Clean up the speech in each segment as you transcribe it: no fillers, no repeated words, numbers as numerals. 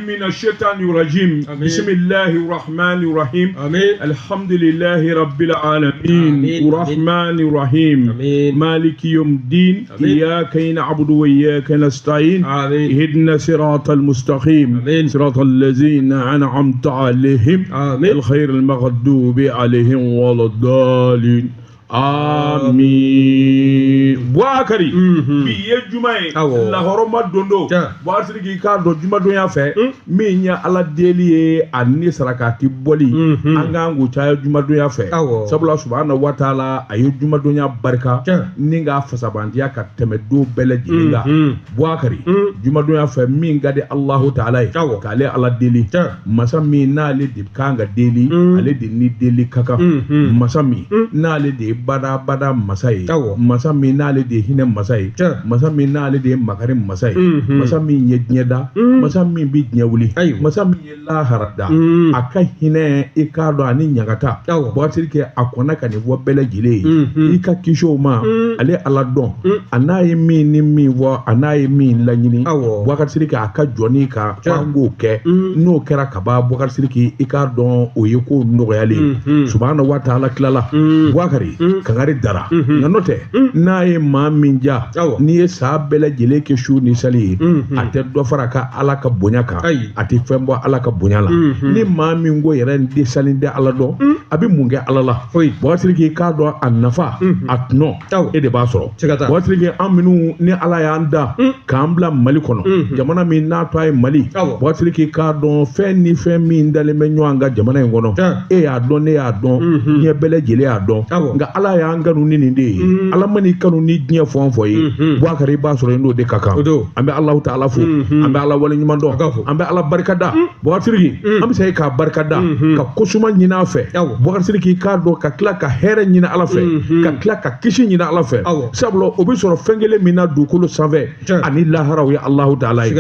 من الشيطان الرجيم بسم الله الرحمن الرحيم الحمد لله رب العالمين الرحمن الرحيم مالك يوم الدين إياك نعبد وإياك نستعين اهدنا صراط المستقيم صراط الذين أنعمت عليهم الخير المغضوب عليهم ولا الضالين Amin. Buakari. Bi ye juma ye. Lahɔrɔma don don. Buakari Sidiki k'a dɔn jumadonya fɛ. Min ye Ala deli ye ani sarakati bɔli. An k'an k'o caya jumadonya fɛ. Sabula subahana wa taala a ye jumadonya barika. Ni k'a fasabandiya ka tɛmɛ don bɛɛ lajɛlen kan. Buakari. Jumadonya fɛ min ka di Alahu taala ye. K'ale Ala deli. Masa min n'ale de kan ka deli. Ale de ni deli ka kan. Masa min n'ale de ye bada bada masa ye. Masa min n'ale de ye hinɛ masa ye. Masa min n'ale de ye makari masa ye. Masa min ye diɲɛ da. Masa min bɛ diɲɛ wuli. Masa min ye lahara da. A ka hinɛ i k'a dɔn ani ɲagata. Buakari Sidiki a kɔnna ka nin fɔ bɛɛ lajɛlen ye. I ka kisi o ma. Ale Ala dɔn. A n'a ye min ni min fɔ a n'a ye min laɲini. Buakari Sidiki a ka jɔnni kan k'an k'o kɛ. N'o kɛra ka ban Buakari Sidiki i k'a dɔn o ye ko nɔgɔyalen ye. Subahana wa taala tilala. Buakari. Kangari dara nka n'o tɛ n'a ye maa min ja n'i ye saa bɛɛ lajɛlen kɛ su ni sali ye a tɛ dɔ fara ka Ala ka bonya kan a tɛ fɛn bɔ Ala ka bonya la ni maa min ko yɛrɛ n tɛ sali tɛ Ala dɔn a bɛ mun kɛ Ala la Buakari Sidiki k'a dɔn a nafa a tɔnɔ e de b'a sɔrɔ Buakari Sidiki an minnu ni Ala y'an da k'an bila Mali kɔnɔ jamana min n'a tɔ ye Mali Buakari Sidiki k'a dɔn fɛn ni fɛn min dalen bɛ ɲɔgɔn kan jamana in kɔnɔ e y'a dɔn ne y'a dɔn diɲɛ bɛɛ lajɛlen y'a dɔn nka Ala y'an kanu ni nin de ye Ala man'i kanu ni diɲɛ fɛn o fɛn ye Buakari i b'a sɔrɔ i n'o de ka kan an bɛ Alahu taala fo an bɛ Ala waleɲuman dɔn an bɛ Ala barika da Buakari Sidiki an bɛ se k'a barika da ka kosuma ɲini a fɛ Buakari Sidiki k'a dɔn ka tila ka hɛrɛ ɲini Ala fɛ ka tila ka kisi ɲini Ala fɛ sabula o bɛ sɔrɔ fɛn kelen min na dugukolo sanfɛ ani lahara o ye Alahu taala ye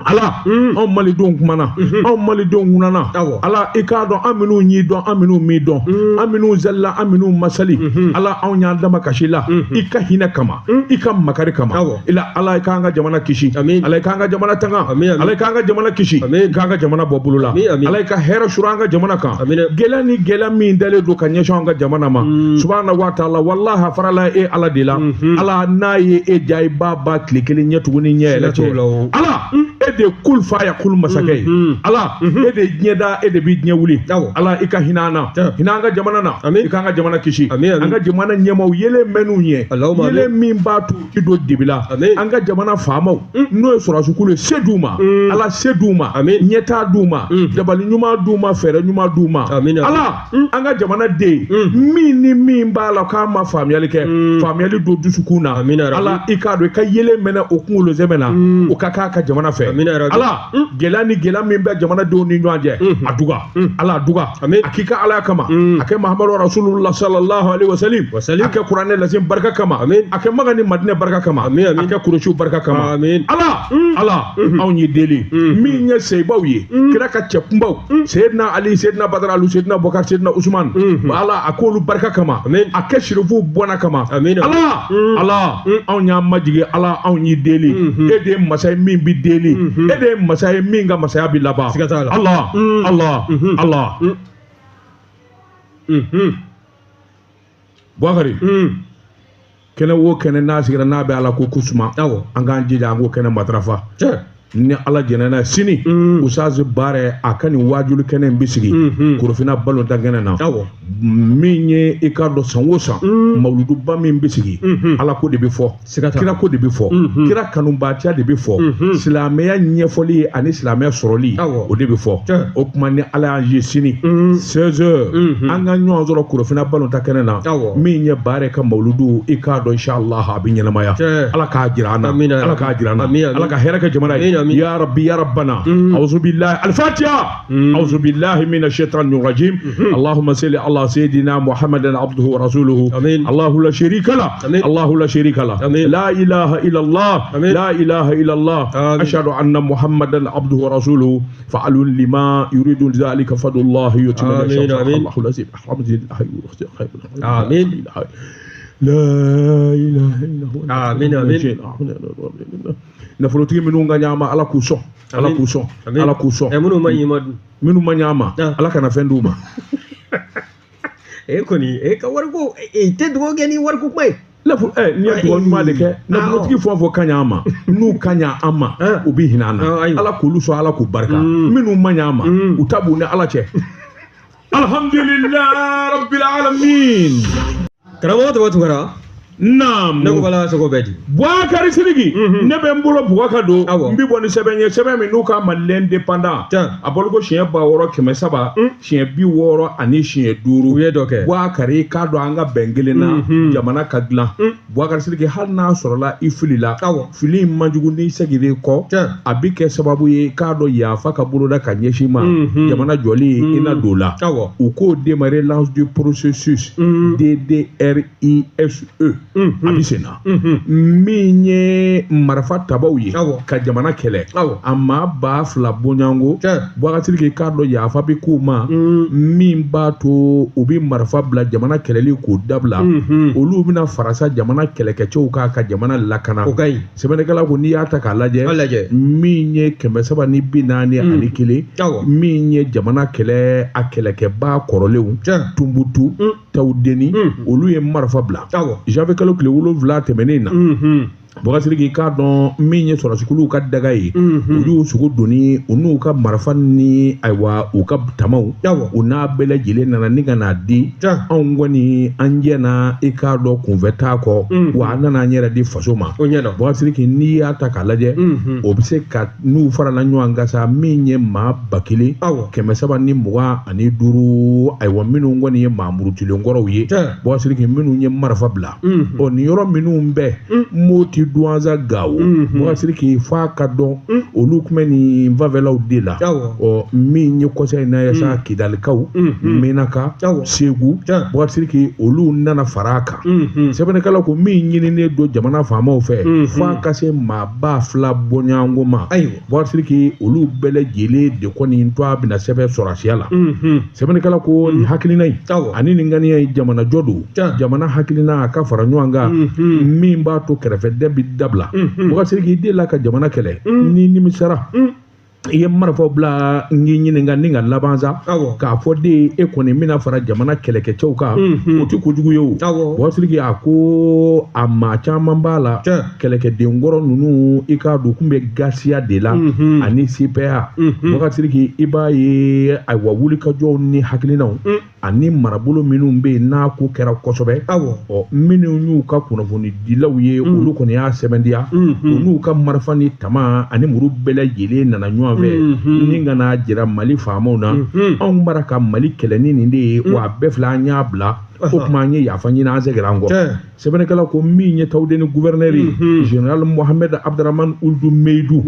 Ala anw malidenw kumana anw malidenw kunana Ala i k'a dɔn an minnu y'i dɔn an minnu m'i dɔn an minnu zalila an minnu masali Ala anw y'an dama kasi la i ka hinɛ kama i ka makari kama ila Ala i k'an ka jamana kisi Ala i k'an ka jamana tanga Ala i k'an ka jamana kisi i k'an ka jamana bɔ bolo la Ala i ka hɛrɛ suru an ka jamana kan gɛlɛya ni gɛlɛya min dalen don ka ɲɛsin an ka jamana ma subahana wa taala walahi a farala e Ala de la Ala n'a ye e diya i b'a ba tile kelen ɲɛ tuguni ɲɛ yɛlɛ cɛ Ala e de ye kul fa ya kul masakɛ ye Ala e de ye diɲɛ da e de bɛ diɲɛ wuli Ala i ka hinɛ an na hinɛ an ka jamana na i k'an ka jamana kisi an ka jamana ɲɛmaaw yelen mɛn'u ɲɛ yelen min b'a to u ti don dibi la an ka jamana faamaw n'o ye sɔrɔdasikulu ye se d'u ma Ala se d'u ma ɲɛtaa d'u ma dabali ɲuman d'u ma fɛɛrɛ ɲuman d'u ma Ala an ka jamana den min ni min b'a la k'a ma faamuyali kɛ faamuyali don dusukun na Ala i k'a dɔn i ka yelen mɛnɛ o kunkolo sɛmɛ na o ka k'a ka jamana fɛ Ala gɛlɛya ni gɛlɛya min bɛ jamanadenw ni ɲɔgɔn cɛ a duga Ala a duga a k'i ka Ala kama a kɛ Mahamadu Rasulullah sallallahu alaihi wasallam a kɛ kuranɛ lase barika kama a kɛ Maka ni Madinɛ barika kama a kɛ Kuresiw barika kama Ala Ala anw ye deli min ye seyibaw ye kira ka cɛ kunbaw Seyidina Ali Seyidina Badara Alu Seyidina Bubakar Seyidina Usman Ala a k'olu barika kama a kɛ sirifuw bɔnna kama Ala Ala anw y'an majigin Ala anw y'i deli e de ye masa ye min bi deli e de ye masa ye min ka masaya bi laban Ala Ala Ala Buakari kɛnɛ wo kɛnɛ n'a sigira n'a bɛ Ala ko kusuma an k'an jija an k'o kɛnɛ matarafa ni Ala jɛnna n'a ye sini Ustaz Bare a ka nin waajuli kɛnɛ in bɛ sigi Korofina balontan kɛnɛ na min ye i k'a dɔn san o san mawuluduba min bɛ sigi Ala ko de bɛ fɔ kira ko de bɛ fɔ kira kanubaatiya de bɛ fɔ silamɛya ɲɛfɔli ani silamɛya sɔrɔli o de bɛ fɔ o tuma ni Ala y'an ye sini 16 heures an ka ɲɔgɔn sɔrɔ Korofina balontan kɛnɛ na min ye Bare ka mawuludu i k'a dɔn inshallah a bɛ ɲɛnamaya Ala k'a jira an na Ala k'a jira an na Ala ka hɛrɛ kɛ jamana ye Ya Rabbi ya Rabbana A'udhu billahi Al-Fatiha A'udhu billahi minash shaitanir rajim Allahumma salli ala sayyidina Muhammadan abduhu wa rasuluhu Allahu la sharika la Allahu la sharika la La ilaha illallah La ilaha illallah Ashhadu anna Muhammadan abduhu wa rasuluhu fa'alun lima yuridu dhalika fadlullah yu'ti man yasha. Allahu lazim. Alhamdulillah. Amin. La ilaha illallah. Amin amin. Nafolotigi minnu ka ɲa ma Ala k'u sɔn. Ala k'u sɔn. Ala k'u sɔn. Minnu ma ɲi ma dun. Minnu ma ɲa ma Ala kana fɛn d'u ma. E kɔni e ka wariko e tɛ dugawu kɛ ni wariko kuma ye. N'i ye dugawu ɲuman de kɛ nafolotigi fɛn o fɛn ka ɲi an ma n'u ka ɲi an ma u bɛ hinɛ an na Ala k'olu sɔn Ala k'u barika minnu ma ɲi an ma u ta b'u ni Ala cɛ. Alhamdulillah rabbil alamin. Karamɔgɔ Tɔgɔ Tunkara. Naam. Ne ko bala sogo bɛɛ di. Boubacar Sidiki. Ne bɛ n bolo bugɔ ka don. N bɛ bɔ ni sɛbɛn ye sɛbɛn min n'u k'a ma l'indépendant. A bɔli ko siɲɛ 6300. Siɲɛ 65. U ye dɔ kɛ. Boubacar i k'a dɔn an ka bɛn kelen na. Jamana ka dilan. Boubacar Sidiki hali n'a sɔrɔla i filila. Fili in man jugu n'i seginna i kɔ. A bɛ kɛ sababu ye k'a dɔn yafa ka boloda ka ɲɛsin ma. Jamana jɔli i na don la. U k'o démarrer lance du processus. DDRISE. A bɛ sen na min ye marifa tabaw ye ka jamana kɛlɛ a maa 2000 bɔɲɔgɔnko Boubacar Sidiki k'a dɔn yafa bɛ k'u ma min b'a to u bɛ marifa bila jamana kɛlɛli k'o dabila olu bɛna farasa jamana kɛlɛkɛcɛw kan ka jamana lakana sɛbɛnnikɛla ko n'i y'a ta k'a lajɛ min ye 341 min ye jamana kɛlɛ a kɛlɛkɛbaa kɔrɔlenw Tunbutu Tawudeni olu ye marifa bila janvier kalo tile 7 tɛmɛnen na Boubacar Sidiki k'a dɔn min ye sɔrɔsikuluw ka daga ye u y'u sogo doni u n'u ka marifa ni ayiwa u ka tamaw u n'a bɛɛ lajɛlen nana ni ka n'a di anw kɔni an jɛna i k'a dɔn kunfɛ t'a kɔ wa an nana an yɛrɛ di faso ma Boubacar Sidiki n'i y'a ta k'a lajɛ o bɛ se ka n'u farala ɲɔgɔn kan sa min ye maa 1325 ayiwa minnu kɔni ye maa murutilen kɔrɔw ye Boubacar Sidiki minnu ye marifa bila ɔ nin yɔrɔ minnu bɛɛ Moti Duwanza Gawo Boubacar Sidiki f'a ka dɔn olu tun bɛ nin fanfɛlaw de la ɔ min ye kɔsa in na ye sa Kidalikaw Menaka Segu Boubacar Sidiki olu nana fara a kan sɛbɛnnikɛla ko min ɲininen don jamana faamaw fɛ f'a ka se maa 2000 bɔɲɔgɔnko ma Boubacar Sidiki olu bɛɛ lajɛlen de kɔni to a bɛna sɛbɛn sɔrɔsiya la sɛbɛnnikɛla ko nin hakilina in ani nin ŋaniya in jamana jɔ don jamana hakilina a ka fara ɲɔgɔn kan min b'a to kɛrɛfɛdɛn bɛ dabila Boubacar Sidiki i delila ka jamana kɛlɛ ni nimisara i ye marifaw bila n k'i ɲininka ni ka laban sa k'a fɔ de e kɔni bɛna fara jamana kɛlɛkɛcɛw kan o tɛ kojugu ye o Boubacar Sidiki a ko a maa caman b'a la kɛlɛkɛden kɔrɔ ninnu i k'a dɔn kun bɛ gasiya de la ani CPA Boubacar Sidiki i b'a ye ayiwa wulikajɔw ni hakilinaw ani marabolo minnu bɛ yen n'a ko kɛra kosɛbɛ ɔ minnu y'u ka kunnafonidilaw ye olu kɔni y'a sɛbɛntiya u n'u ka marifa ni tama ani muru bɛɛ lajɛlen nana ɲɔgɔn fɛ ni ka n'a jira Mali faamaw na anw bara ka Mali kɛlɛ ni nin de ye wa a bɛɛ filɛ an y'a bila o tuma an ye yafa ɲini an seginna an kɔ sɛbɛnnikɛla ko min ye Tawudeni gouverneur ye général Mohamed Abdramane Ould Meydou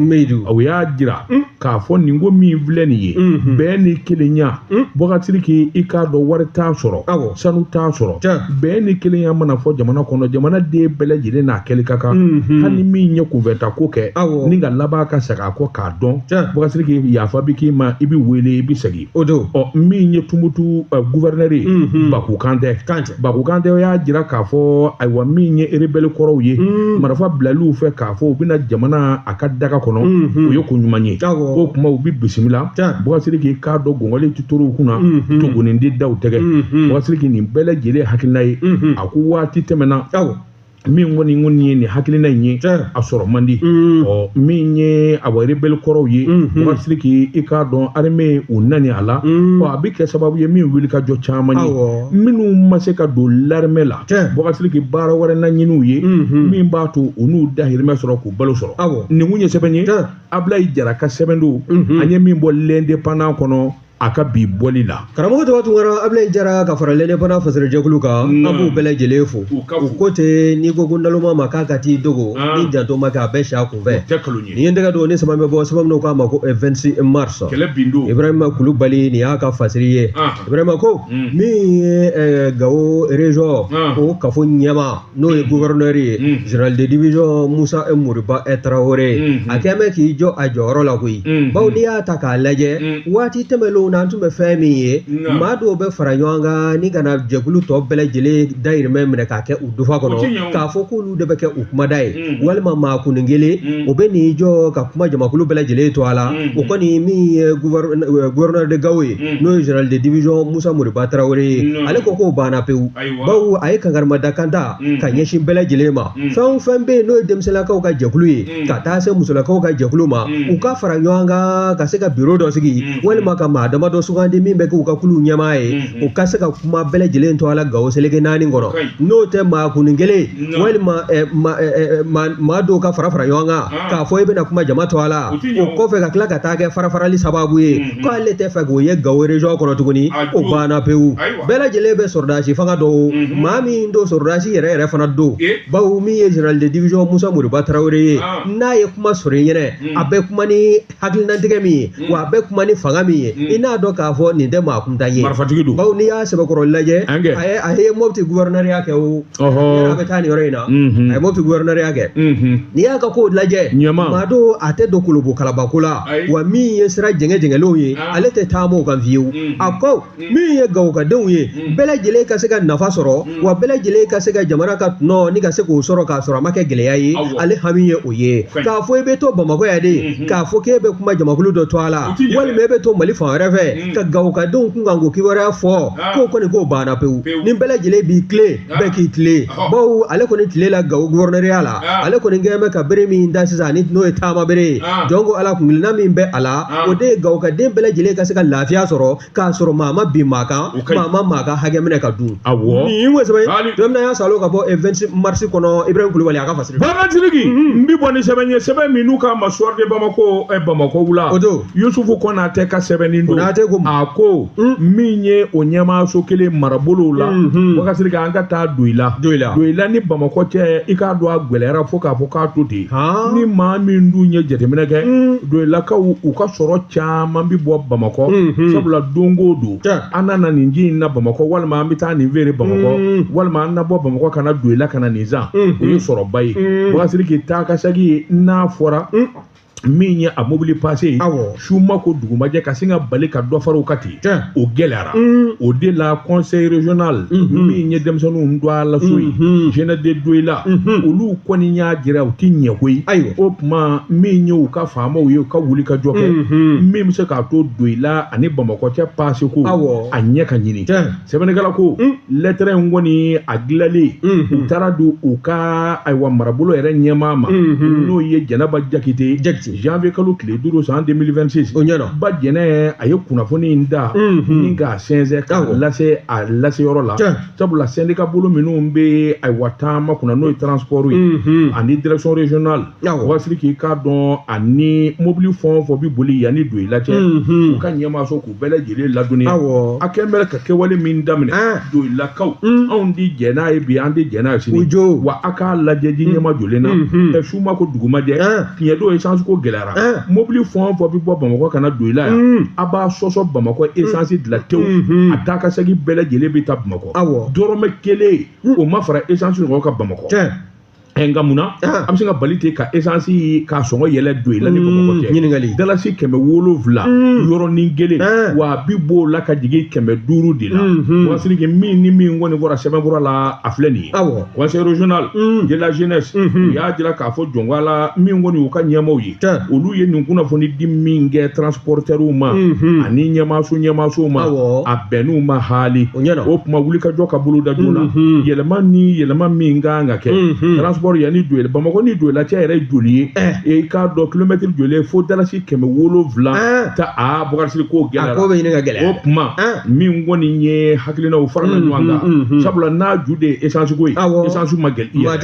o y'a jira k'a fɔ nin ko min filɛ nin ye bɛn ni kelenya Boubacar Sidiki i k'a dɔn wari t'a sɔrɔ sanu t'a sɔrɔ bɛn ni kelenya mana fɔ jamana kɔnɔ jamana den bɛɛ lajɛlen n'a kɛli ka kan hali min ye kunfɛta ko kɛ ni ka laban ka segin a kɔ k'a dɔn Boubacar Sidiki yafa bɛ k'i ma i bɛ wele i bɛ segin ɔ min ye Tumutu gouverneur ye Baku Kantɛ Baku Kantɛ y'a jira k'a fɔ ayiwa min ye rebelle kɔrɔw ye marifa bilaliw fɛ k'a fɔ u bɛna jamana a ka daga kɔnɔ o ye ko ɲuman ye o kuma u bɛ bisimila Boubacar Sidiki k'a dɔn gɔngɔli tɛ toro u kunna togonin tɛ da u tɛgɛ Boubacar Sidiki nin bɛɛ lajɛlen hakilina ye a ko waati tɛmɛna min kɔni ye nin hakilina in ye a sɔrɔ man di ɔ min ye awa rebelle kɔrɔw ye Boubacar Sidiki i k'a dɔn armée u nani a la ɔ a bɛ kɛ sababu ye min wuli ka jɔ caman ye minnu ma se ka don l'armée la Boubacar Sidiki baara wɛrɛ na ɲini u ye min b'a to u n'u dahirimɛ sɔrɔ k'u balo sɔrɔ nin kun ye sɛbɛn ye Ablaye Jara ka sɛbɛn don an ye min bɔ l'indépendant kɔnɔ a ka bi bɔli la karamɔgɔ Tɔgɔ Tunkara Ablaye Jara ka fara l'indépendant fasɛrɛjɛkulu kan an b'u bɛɛ lajɛlen fo u ko ten n'i ko ko naloma ma k'a ka t'i dogo ni janto ma kɛ a bɛɛ siya kunfɛ nin ye n tɛgɛ don ni sɛbɛn bɛ bɔ sɛbɛn min k'a ma ko 26 mars Ibrahima Kulubali nin y'a ka fasiri ye Ibrahima ko min ye Gawo région o kafo ɲɛmaa n'o ye gouverneur ye général de division Musa Moriba Traoré a kɛn bɛ k'i jɔ a jɔyɔrɔ la koyi bawo n'i y'a ta k'a lajɛ waati tɛmɛnlenw tɛmɛnenw na an tun bɛ fɛn min ye maa dɔw bɛ fara ɲɔgɔn kan ni ka na jɛkulu tɔ bɛɛ lajɛlen dayirimɛ minɛ k'a kɛ u dufa kɔnɔ k'a fɔ k'olu de bɛ kɛ u kumada ye walima maa kunnin kelen o bɛ n'i jɔ ka kuma jamakulu bɛɛ lajɛlen to a la o kɔni min ye gouverneur de Gao ye n'o ye général de division Musa Moriba Tarawele ye ale ko k'o banna pewu bawo a ye kankarimadakan ta ka ɲɛsin bɛɛ lajɛlen ma fɛn o fɛn bɛ yen n'o ye denmisɛnlakaw ka jɛkulu ye ka taa se musolakaw ka jɛkulu ma u ka fara ɲɔgɔn kan ka se ka biro dɔ sigi walima ka maa damadɔ sugandi min bɛ k'u ka kulu ɲɛmaa ye u ka se ka kuma bɛɛ lajɛlen to a la Gawo seleke naani kɔnɔ n'o tɛ maa kunnin kelen walima maa dɔw ka fara fara ɲɔgɔn kan k'a fɔ i bɛna kuma jama to a la o kɔfɛ ka tila ka taa kɛ farafarali sababu ye k'ale tɛ fɛ k'o ye Gawo région kɔnɔ tuguni o banna pewu bɛɛ lajɛlen bɛ sɔrɔdasi fanga dɔn maa min don sɔrɔdasi yɛrɛ yɛrɛ fana don bawo min ye général de division Musa Moriba Tarawele ye n'a ye kuma sɔrɔ i ɲɛnɛ a bɛ kuma ni hakilinantigɛ min ye wa a bɛ kuma ni fanga min ye i n'a dɔn k'a fɔ nin tɛ maa kuntan ye marifatigi don bawo n'i y'a sɛbɛkɔrɔ lajɛ a ye Mopti gouverneurya kɛ o a bɛ taa nin yɔrɔ in na a ye Mopti gouverneurya kɛ n'i y'a ka kow lajɛ maa don a tɛ don kolobo kalabako la wa min ye sira jɛngɛ jɛngɛlenw ye ale tɛ taama o kan fiyewu a ko min ye Gawokadenw ye bɛɛ lajɛlen ka se ka nafa sɔrɔ wa bɛɛ lajɛlen ka se ka jamana ka tɔnɔ ni ka se k'o sɔrɔ k'a sɔrɔ a ma kɛ gɛlɛya ye ale hami ye o ye k'a fɔ i bɛ to Bamakɔ yan de k'a fɔ k'e bɛ kuma jamakulu dɔ to a la walima e bɛ to Mali fan wɛrɛ fɛ ka Gawokadenw kunkanko kibaruya fɔ k'o kɔni k'o banna pewu ni bɛɛ lajɛlen b'i tilen bɛɛ k'i tilen bawo ale kɔni tile la Gawo gouverneurya la ale kɔni kɛlen bɛ ka bere min da sisan ni n'o ye taama bere ye jɔn ko Ala kunkilenna min bɛ a la o de ye Gawokaden bɛɛ lajɛlen ka se ka lafiya sɔrɔ k'a sɔrɔ maa ma bin maa kan maa ma maa ka hakɛ minɛ ka dun awɔ nin ko sɛbɛn don min na y'a salo ka bɔ 26 mars kɔnɔ Ibrahim Kulubali a ka fasiri Bagatigi n bi bɔ ni sɛbɛn ye sɛbɛn min n'u k'a ma Soir de Bamako Bamakɔ wula o don Yusufu Konatɛ ka sɛbɛnni don Konatɛ ko a ko min ye o ɲɛmaaso kelen marabolow la Bagatigi an ka taa Doyila Doyila ni Bamakɔ cɛ i k'a dɔn a gɛlɛyara fo k'a fɔ k'a to ten ni maa min dun ye jateminɛ kɛ Doyilakaw u ka sɔrɔ caman bi bɔ Bamakɔ sabula don o don an nana nin ji in na Bamakɔ walima an bɛ taa nin feere Bamakɔ walima an na bɔ Bamakɔ ka na Doyila ka na nin san o ye sɔrɔba ye Bagatigi taa ka segin ye n'a fɔra min ye a mobili pase ye su ma ko dugu ma jɛ ka sin ka bali ka dɔ fara o kan ten o gɛlɛyara o de la conseil régional min ye denmisɛnninw don a la so ye jeunesse de Doyila olu kɔni y'a jira u ti ɲɛ koyi o tuma min ye u ka faamaw ye u ka wuli ka jɔ kɛ min bɛ se k'a to Doyila ani Bamakɔ cɛ pase ko a ɲɛ ka ɲini sɛbɛnnikɛla ko lɛtɛrɛ in kɔni a dilanlen u taara don u ka ayiwa marabolo yɛrɛ ɲɛmaa ma n'o ye Jɛnɛba Jakite janvier kalo tile 5 san 2026 o ɲɛna ba Jɛnɛ a ye kunnafoni in da ni k'a sɛnsɛn k'a lase a laseyɔrɔ la sabula syndicat bolo minnu bɛ ayiwa taama kunna n'o ye transport ye ani direction régionale Wasiri k'i k'a dɔn ani mobili fɛn o fɛn bɛ boli yanni Doyila cɛ u ka ɲɛmaaso k'u bɛɛ lajɛlen ladɔnniya a kɛn bɛ ka kɛwale min daminɛ Doyilakaw anw ti jɛn n'a ye bi an ti jɛn n'a ye sini wa a k'a lajɛ ji ɲɛma jɔlen na su ma ko dugu ma jɛ tiɲɛ don essence ko gɛlɛyara mobili fɛn o fɛn bɛ bɔ Bamakɔ ka na Doyila yan a b'a sɔsɔ Bamakɔ essence dilan tewu a taa ka segin bɛɛ lajɛlen bɛ taa Bamakɔ dɔrɔmɛ kelen o ma fara essence sɔngɔ kan Bamakɔ nka munna an bɛ se ka bali ten ka essence k'a sɔngɔ yɛlɛ Doyila ni Bamakɔ cɛ ɲininkali dalasi 700 yɔrɔnin kelen wa a bi b'o la ka jigin 500 de la Wasiriki min ni min kɔni bɔra sɛbɛnfura la a filɛ nin ye conseil régional de la jeunesse u y'a jira k'a fɔ jɔnko la min kɔni y'u ka ɲɛmaaw ye olu ye nin kunnafoni di min kɛ transportɛriw ma ani ɲɛmaaso ma a bɛnn'u ma haali o tuma wulikajɔ ka bolo da joona yɛlɛma ni yɛlɛma min kan ka kɛ transport yanni Doyila Bamakɔ ni Doyila cɛ yɛrɛ joli ye i k'a dɔn kilomɛtiri joli ye fo dalasi 700 ta a Bɔkari ko gɛlɛyara a ko bɛ ɲini ka gɛlɛya o tuma min kɔni ye hakilinaw farala ɲɔgɔn kan sabula n'a ju de ye essence ko ye essence ma gɛlɛya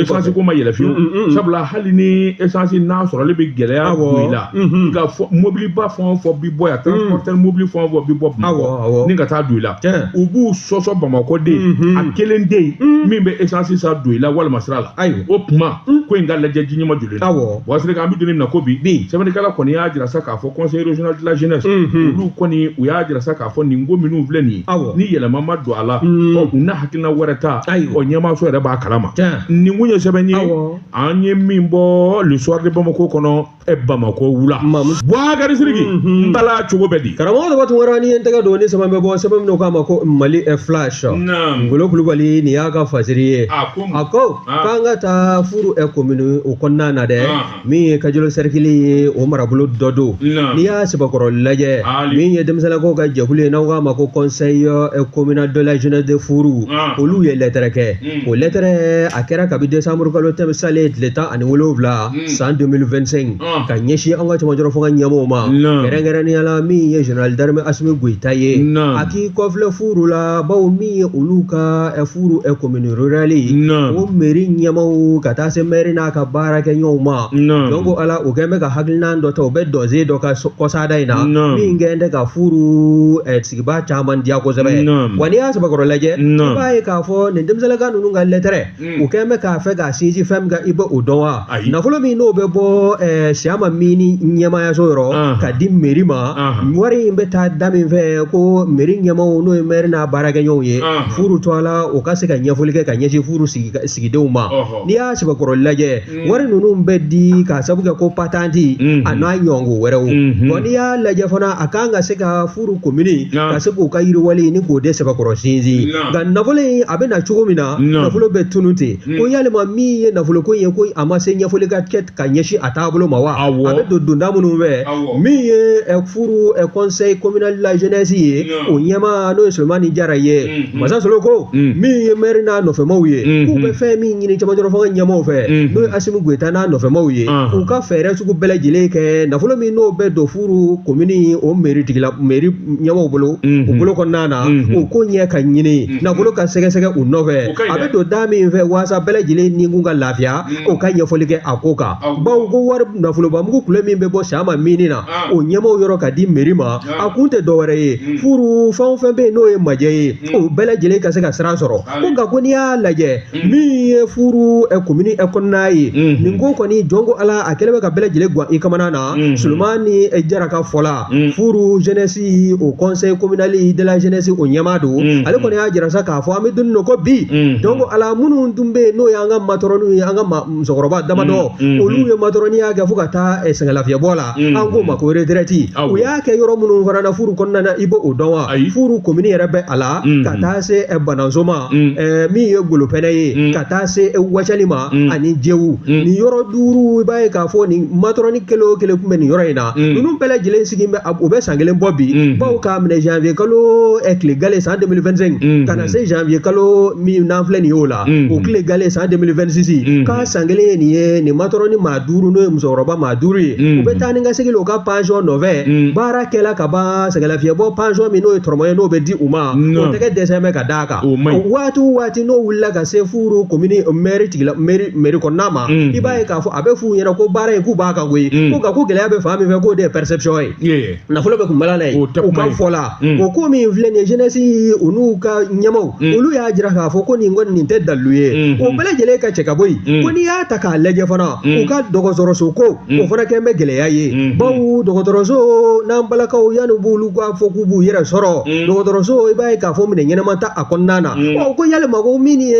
essence ko ma yɛlɛ fiyewu sabula hali ni essence n'a sɔrɔli bɛ gɛlɛya Doyila nka mobiliba fɛn o fɛn bi bɔ yan transporteur mobili fɛn o fɛn bi bɔ Bamakɔ ni ka taa Doyila u b'u sɔsɔ Bamakɔ de a kelen de min bɛ essence san Doyila walima sira la Ayiwa o kuma ko in ka lajɛ ji ɲɛma joli la. Awɔ. Boubacar Sidiki, an bɛ don min na ko bi sɛbɛnnikɛla kɔni y'a jira sa k'a fɔ conseil régional de la jeunesse olu kɔni u y'a jira sa k'a fɔ nin ko minnu filɛ nin ye, Awɔ. ni yɛlɛma ma don a la, ɔ u na hakilina wɛrɛ ta, Ayiwa. ɔ ɲɛmaaso yɛrɛ b'a kalama. Tiɲɛ. Nin kun ye sɛbɛn ye Awɔ. an ye min bɔ Le Soir de Bamako kɔnɔ, Bamako wula. Mamu. Boubacar Sidiki, n bala cogo bɛ di? Karamɔgɔ Daba Tunkara, ni ye n tɛgɛ don ni sɛbɛn bɛ bɔ, sɛbɛn min k'a ma ko Mali Flash. Naam. Ngolo Kulubali, nin y'a ka fasiri ye. A ko mun? A ko Ah. k'an ka taa Furu commune o kɔnɔna na dɛ, Ah. min ye Kajolo cercle ye, o marabolo dɔ don. Naam. N'i y'a sɛbɛkɔrɔ lajɛ, Ali. min ye denmisɛnninlakaw ka jɛkulu ye n'aw k'a ma ko conseil communal de la jeunesse de Furu, Ah. olu ye lɛtɛrɛ kɛ. O lɛtɛrɛ a kɛra kabi décembre kalo tɛmɛ salen tile 17 san 2025 Ah. ka ɲɛsin an ka cɛmancɛrɔ fanga ɲɛmɔgɔw ma, Naam. kɛrɛnkɛrɛnnenya la min ye général d'armée Assimi Goïta ye. Naam. A k'i kɔfilɛ Furu la, bawo min ye olu ka Furu commune rurale ye, Naam. o mairie ɲɛmaaw ka taa se maire n'a ka baarakɛɲɔgɔnw ma. Naam. Donc ala o kɛn bɛ ka hakilina dɔ ta, o bɛ dɔnsen dɔ ka kɔsada in na Naam. min kɛn tɛ ka Furu sigibaa caman diya kosɛbɛ. Naam. Wa n'i y'a sɛbɛkɔrɔ lajɛ, Naam. i b'a ye k'a fɔ nin denmisɛnninka ninnu ka lɛtɛrɛ, u kɛn bɛ k'a fɛ k'a sinsin fɛn min kan, i bɛ o dɔn wa? Ayi. Nafolo min n'o bɛ bɔ Siyama mini ɲɛmaayaso yɔrɔ Ah. ka di mairie ma, Ah. wari in bɛ taa da min fɛ ko mairie ɲɛmaaw n'o ye maire n'a baarakɛɲɔgɔnw ye, Ah. Furu to a la o ka se ka ɲɛfɔli kɛ ka ɲɛsin Furu sigidenw ma. Ɔhɔ. N'i y'a sɛbɛkɔrɔ lajɛ, wari ninnu bɛ di k'a sabu kɛ ko patante a n'a ɲɔgɔnko wɛrɛw. Bon, n'i y'a lajɛ fana, a kan ka se ka Furu commune Ah. ka se k'u ka yiriwali ni k'o de sɛbɛkɔrɔ sinsin. Naam. Nka nafolo in a bɛ na cogo min na, Naam. nafolo bɛ tunun ten. Ko yalima min ye nafolo ko in ye, ko a ma se ɲɛfɔli ka kɛ ka ɲɛsin a taabolo ma wa? Awɔ. A bɛ don donda minnu fɛ, Awɔ. min ye Furu conseil communal de la jeunesse ye, Naam. o ɲɛmaa n'o ye Solomani Jara ye, Masa Solo ko min ye maire n'a nɔfɛmaw ye, k'u bɛ fɛn min ɲini cɛmancɛrɔ fanga ɲɛmaaw fɛ, n'o ye Assimi Goïta n'a nɔfɛmaw ye, Ah. u ka fɛɛrɛ sugu bɛɛ lajɛlen kɛ nafolo min n'o bɛ don Furu commune o mairie tigila mairie ɲɛmaaw bolo, u bolo kɔnɔna na, o ko ɲɛ ka ɲini, nafolo ka sɛgɛsɛgɛ u nɔfɛ, O ka ɲi a dɛ. bɛ don da min fɛ waasa bɛɛ lajɛlen ni kun ka lafiya, o ka ɲɛfɔli kɛ a ko kan. Awɔ. Bawo ko wari nafolobamugu kule min bɛ bɔ Siyama mini na, Ah. o ɲɛmaaw yɔrɔ ka di mairie ma, Ah. a kun tɛ dɔwɛrɛ ye, Furu fɛn o fɛn bɛ yen n'o ye majɛ ye, o bɛɛ lajɛlen ka se ka sira sɔrɔ. Ayi. Ko nka ko n'i y'a lajɛ min ye Furu commune kɔnɔna ye, nin ko kɔni jɔn ko ala a kɛlen bɛ ka bɛɛ lajɛlen guwan i kamana na. Solomani Jara ka fɔ la, Furu jeunesse o conseil communal de la jeunesse o ɲɛmaa don, ale kɔni y'a jira sa k'a fɔ an bɛ don min na ko bi, donc ala minnu tun bɛ yen n'o y'an ka matɔrɔniw ye, an ka musokɔrɔba damadɔ, olu ye matɔrɔniya kɛ fo ka taa sɛgɛnlafiɲɛbɔ la, an k'o ma ko retraite. Awɔ. U y'a kɛ yɔrɔ minnu fana na Furu kɔnɔna na, i b'o dɔn wa? Ayi. Furu commune yɛrɛ bɛ a la, ka taa se Bananso ma, min ye Golopɛnɛ ye, ka taa se Wacali ma ani Jewu. Nin yɔrɔ duuru, i b'a ye k'a fɔ nin matɔrɔni kelen o kelen tun bɛ nin yɔrɔ in na, ninnu bɛɛ lajɛlen sigi bɛ, u bɛ san kelen bɔ bi, bawo k'a minɛ janvier kalo tile gale san 2025 ka na se janvier kalo min n'an filɛ nin ye o la, o tile gale san 2026, k'a san kelen ye nin ye, nin matɔrɔni maa duuru n'o ye musokɔrɔba maa duuru ye, u bɛ taa ni ka segin u ka pension nɔfɛ, baara kɛla ka ban sɛgɛnlafiɲɛbɔ pension min n'o ye tɔrɔmɔ ye n'o bɛ di u ma, Naam. o tɛgɛ dɛsɛ bɛ ka d'a kan. O man ɲi. Waati o waati n'o wulila ka se Furu commune maire tigila mairie mairie kɔnɔna ma, i b'a ye k'a fɔ a bɛ f'u ɲɛna ko baara in k'u b'a kan koyi, ko nka ko gɛlɛya bɛ fan min fɛ k'o de ye perception ye. Yeah. Nafolo bɛ kunbala n'a ye, O tɛ u kuma ka ye. fɔ la, o ko min filɛ nin ye, jeunesse u n'u ka ɲɛmaaw, olu y'a jira k'a fɔ ko nin kɔni nin tɛ dalilu ye, o bɛɛ lajɛlen ka cɛ ka bɔ yen. Ko n'i y'a ta k'a lajɛ fana, u ka dɔgɔtɔrɔso ko o fana kɛn bɛ gɛlɛya ye, bawo dɔgɔtɔrɔso n'an balakaw yanni b'olu k'a fɔ k'u b'u yɛrɛ sɔrɔ dɔgɔtɔrɔso, i b'a ye k'a fɔ minɛ ɲɛnama ta a kɔnɔna na. Ɔ ko yalima ko min ye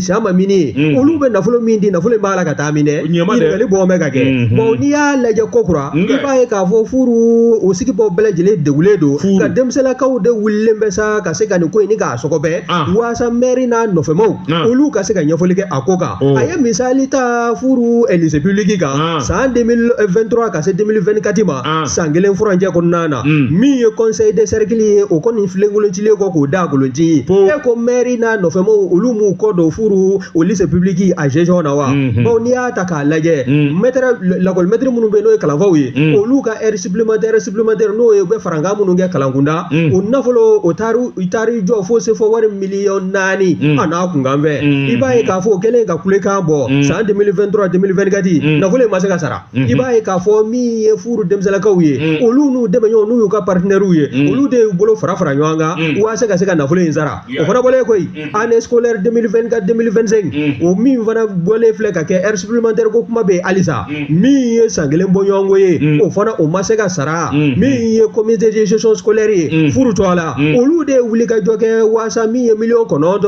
Siyama mini ye, olu bɛ nafolo min di, nafolo in b'a la ka taa min dɛ, Ɲɛma dɛ. ɲininkali bɔ bɛ ka kɛ. Bon n'i y'a lajɛ ko kura, i b'a ye k'a fɔ Furu o sigibaaw bɛɛ lajɛlen degulen don, Furu. ka denmisɛnlakaw de wulilen bɛ sa ka se ka nin ko in ni k'a sɔgɔbɛ, Ah. waasa maire n'a nɔfɛmaw Ah. olu ka se ka ɲɛfɔli kɛ a ko kan. Oh. A ye misali ta Furu lycée public kan, Ah. san 2023 ka se 2024 ma, Ah. san kelen furancɛ kɔnɔna na, min ye conseil de cercle ye, o kɔni filenkoloncilen kɔ k'o da kolonci ye. Po. E ko maire n'a nɔfɛmaw olu m'u kɔ don Furu o lycée public a gestion na wa? Bawo n'i y'a ta k'a lajɛ, maître lakɔli maître minnu bɛ yen n'o ye kalanfaw ye, olu ka heure supplémentaire n'o ye u bɛ farankan minnu kɛ kalankunda, o nafolo o taar'i jɔ fo se fo wari miliyɔn 4 a n'a kunkan fɛ. I b'a ye k'a fɔ o kɛlen ka kulekan bɔ san 2023 2024, nafolo in ma se ka sara. I b'a ye k'a fɔ min ye Furu denmisɛnlakaw ye, olu n'u dɛmɛɲɔgɔn n'u y'u ka partenaires ye, olu de y'u bolo fara fara ɲɔgɔn kan waasa ka se ka nafolo in sara. O fana bɔlen koyi, année scolaire 2024 2025, O min fana bɔlen filɛ ka kɛ heure supplémentaire ko kuma bɛ yen halisa, min ye san kelen bɔɲɔgɔnko ye, o fana o ma se ka sara. Min ye comité de gestion scolaire ye, furu to a la, olu de ye wulikajɔ kɛ waasa min ye 9 millions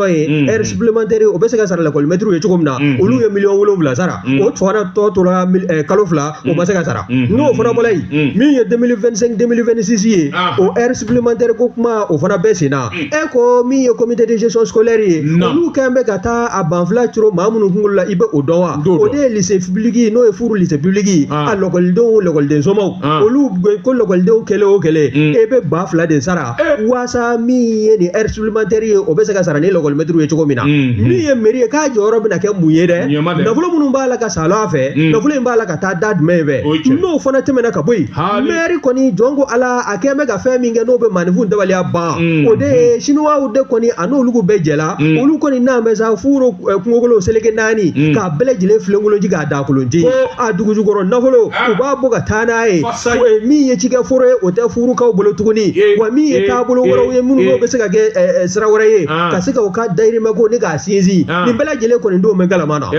ye heure supplémentaire, o bɛ se ka sara lakɔlimɛtiriw ye cogo min na, olu ye 7 millions sara. O fana tɔ tora kalo 2, o ma se ka sara. N'o fana bɔra yen, min ye 2025 2026 ye, o heure supplémentaire ko kuma, o fana bɛɛ sen na. E ko min ye comité de gestion scolaire ye, olu kɛn bɛ ka taa a banfula coro maa minnu kunkolo la, i bɛ o dɔn wa? O de ye lycée public, n'o ye furu lycée public, a lakɔlidenw, lakɔliden somaw, olu ko lakɔlidenw kelen o kelen, e bɛ 2000 de sara waasa min ye nin heure supplémentaire ye, o bɛ se ka sara ni lakɔlimɛtiriw ye cogo min na. Min ye mairie ye, k'a jɔyɔrɔ bɛna kɛ mun ye dɛ? Nafolo minnu b'a la ka salon a fɛ, nafolo in b'a la ka taa da jumɛn fɛ? N'o fana tɛmɛna ka bɔ yen, maire kɔni, jɔn ko Ala, a kɛn bɛ ka fɛn min kɛ n'o bɛ maaninfin dabaliya ban, o de ye chinois de kɔni, a n'olu bɛɛ jɛla, olu kɔni n'an bɛ sa furo kungokolo seleke naani k'a bɛɛ lajɛlen filenkolonci k'a dakolonci, a dugujukɔrɔ nafolo u b'a bɔ ka taa n'a ye. Min ye cikɛ foro ye, o tɛ furukaw bolo tuguni. Wa min ye taabolo wɛrɛw ye minnu n'o bɛ se ka kɛ sira wɛrɛ ye ka se ka u ka dayirimɛ ko ni k'a sinsin, nin bɛɛ lajɛlen kɔni don bɛ galama na.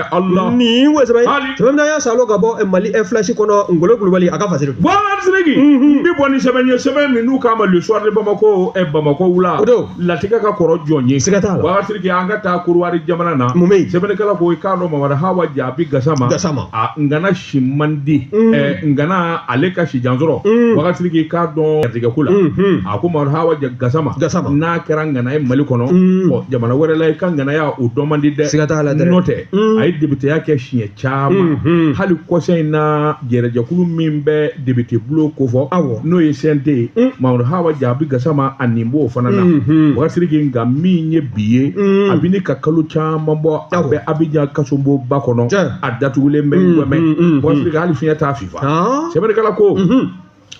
Nin wo sɛbɛn sɛbɛn min y'a salo ka bɔ Mali Flash kɔnɔ, Ngolo Kulubali a ka fasiri. Boubacar Sidiki, n bɛ bɔ ni sɛbɛn ye, sɛbɛn min n'u k'a ma Le Soir de Bamako, Bamakɔ wula latigɛ ka kɔrɔ jɔn ye? Siga t'a la. Boubacar Sidiki, an ka taa Korowari jamana na. Mun bɛ yen? Sɛbɛnnikɛla ko i k'a dɔn Mamadu Hawa Jaabi Gasama. Gasama. A ngana si man di. Ngana ale ka si jan sɔrɔ. Boubacar Sidiki, i k'a dɔn garijɛgɛ ko la. A ko Mamadu Hawa Gasama. Gasama. N'a kɛra ngana ye Mali kɔnɔ. Ɔ jamana wɛrɛ la, i ka ŋanaya o dɔn man di dɛ. Siga t'a la dɛ. N'o tɛ, a ye députéya kɛ siɲɛ caman. Hali kɔsa in na, jɛrɛjɛkulu min bɛ député bulon kofɔ, n'o ye CNT ye, Mamadu Hawa Jaabi Gasama a nin b'o fana na. Boubacar Sidiki, nka min ye bi ye, a bɛ ni ka kalo caman bɔ, a bɛ Abidjan kasobonba kɔnɔ, a datugulen bɛ Wɛmɛ. Boubacar Sidiki, hali fiɲɛ t'a fifa. Sɛbɛnnikɛla ko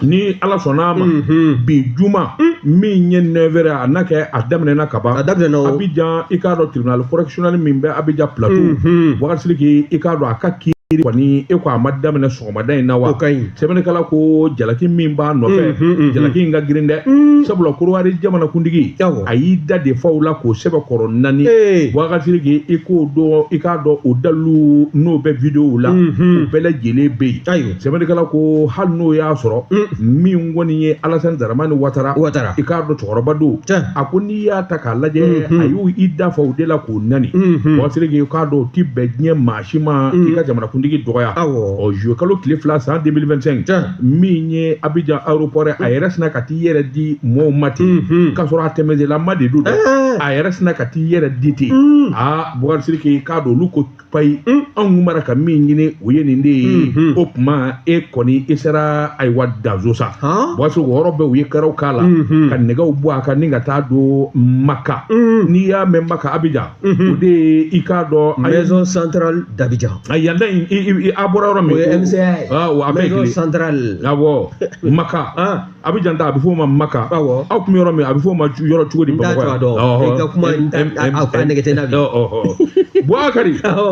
ni Ala sɔnna a ma, bi juma min ye 9h, a n'a kɛ a daminɛna ka ban. A daminɛna. Abidjan, i k'a dɔn tribunal correctionnel min bɛ Abidjan Plateau, Boubacar Sidiki, i k'a dɔn a ka kiiri kɔni, e ko a ma daminɛ sɔgɔmada in na wa? O ka ɲi. Sɛbɛnnikɛla ko jalaki min b'a nɔfɛ, jalaki in ka girin dɛ, sabula Korowari jamanakuntigi a y'i da de faw la k'o sɛbɛn kɔrɔ naani. Boubacar Sidiki, i k'o dɔn, i k'a dɔn o dalilu n'o bɛ vidéo la, o bɛɛ lajɛlen bɛ yen. Sɛbɛnnikɛla ko hali n'o y'a sɔrɔ min kɔni ye Alassane Dramane Ouattara, i k'a dɔn cɛkɔrɔba don, a ko n'i y'a ta k'a lajɛ, a y'u i da fa o de la k'o nani. Boubacar Sidiki, i k'a dɔn o ti bɛn diɲɛ maa si ma i ka jamanakuntigi dɔgɔya. Ɔ juillet kalo tile 2 san 2025, min ye Abidjan aéroport ye, a yɛrɛ sina ka t'i yɛrɛ di mɔɔw ma ten, k'a sɔrɔ a tɛmɛsenlama de don dɛ, a yɛrɛ sina ka t'i yɛrɛ di ten. Aa Boubacar Sidiki, i k'a dɔn olu ko payi, anw kun mara ka min ɲini o ye nin de ye. O tuma e kɔni i sera ayiwa danzo sa. Boubacar Sidiki, o yɔrɔ bɛɛ u ye kɛrɛw k'a la ka nɛgɛw bɔ a kan ni ka taa don Maka. N'i y'a mɛn Maka Abidjan, o de ye i k'a dɔn Maison centrale d'Abidjan. A yanda in a bɔra yɔrɔ min, o ye MCA ye. Awɔ, a bɛɛ ye Maison kelen. centrale. Awɔ, Maka. Abidjan ta a bɛ f'o ma Maka. Awɔ. Aw kun bɛ yɔrɔ min, a bɛ f'o ma yɔrɔ cogo di Bamakɔ yan? N t'a dɔn. I ka kuma a nɛgɛ tɛ n na bi. Boubacar,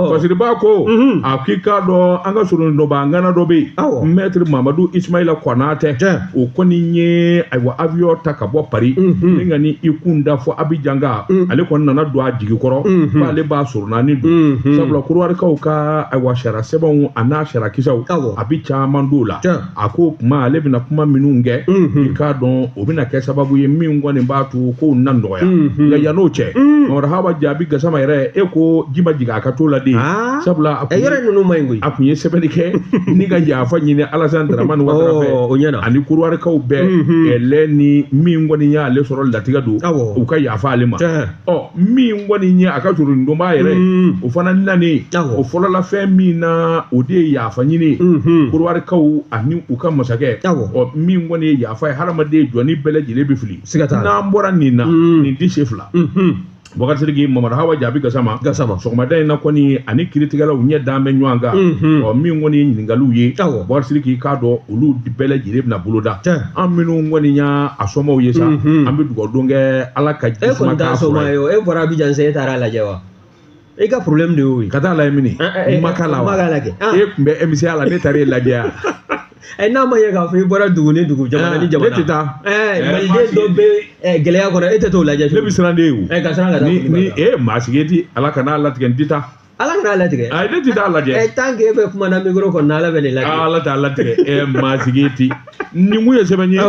Fasiriba ko a k'i k'a dɔn an ka surun dɔba ŋana dɔ bɛ yen, maître Mamadu Ismaïla Konatɛ, o kɔni ye ayiwa avion ta ka bɔ Paris ni ka ni i kun da fɔ Abidjan kan. Ale kɔni nana don a jigi kɔrɔ k'ale b'a sɔrɔ naani don, sabula Korowalikaw ka ayiwa sariya sɛbɛnw a n'a sariya kisɛw, a bɛ caman d'o la. A ko kuma ale bɛna kuma minnu kɛ, i k'a dɔn o bɛna kɛ sababu ye min kɔni b'a to kow na nɔgɔya. Nka yann'o cɛ, Mamadu Hawa Jaabi Gasama yɛrɛ, e ko ji ma jigin a ka t'o la de, sabula a yɔrɔ ninnu ma ɲi koyi. A kun ye sɛbɛnni kɛ ni ka yafa ɲini Alassane Dramane Ouattara fɛ, o ɲɛna, ani Korowalikaw bɛɛ lɛ ni min kɔni y'ale sɔrɔ latigɛ don, u ka yafa ale ma. Ɔ min kɔni ye a ka surundonbaa yɛrɛ, o fana nani o fɔlɔla fɛn min na, o de ye yafa ɲini Korowalikaw ani u ka masakɛ. Ɔ min kɔni ye yafa ye, hadamaden jɔnni bɛɛ lajɛlen bɛ fili. N'an bɔra nin na, nin ti se fila. Boubacar Sidiki, Mamadu Hawa Jaabi Gasama, sɔgɔmada in na kɔni ani kiiritigɛlaw ɲɛ dan bɛ ɲɔgɔn kan. Ɔ min kɔni ye ɲininkaliw ye, Boubacar Sidiki, k'a dɔn olu bɛɛ lajɛlen bɛna boloda. An minnu kɔni y'a somɔgɔw ye sa, an bɛ dugawu don kɛ Ala ka ji suma k'a fura ye. E bɔra Abidjan sa, e taara lajɛ wa? E ka problème de y'o ye. Ka taa lajɛ mini? Maka la wa? E tun bɛ MCA la, ne taara e lajɛ yan. N'a ma ɲɛ k'a fɔ i bɔra dugu ni dugu, jamana ni jamana. Ne tɛ taa. Maliden dɔ bɛ gɛlɛya kɔnɔ, e tɛ t'o lajɛ. Ne bɛ siran de ye o. Ka siran ka taa. Ni maa sigi ti Ala kana latigɛ, n tɛ taa. Ala kana a latigɛ. Ayi, ne tɛ taa lajɛ. Ɛ, tant que e bɛ kuma na micro kɔnɔ, Ala bɛ nin latigɛ. Ala t'a latigɛ. Ɛ, maa sigi ti nin kun ye sɛbɛn ye.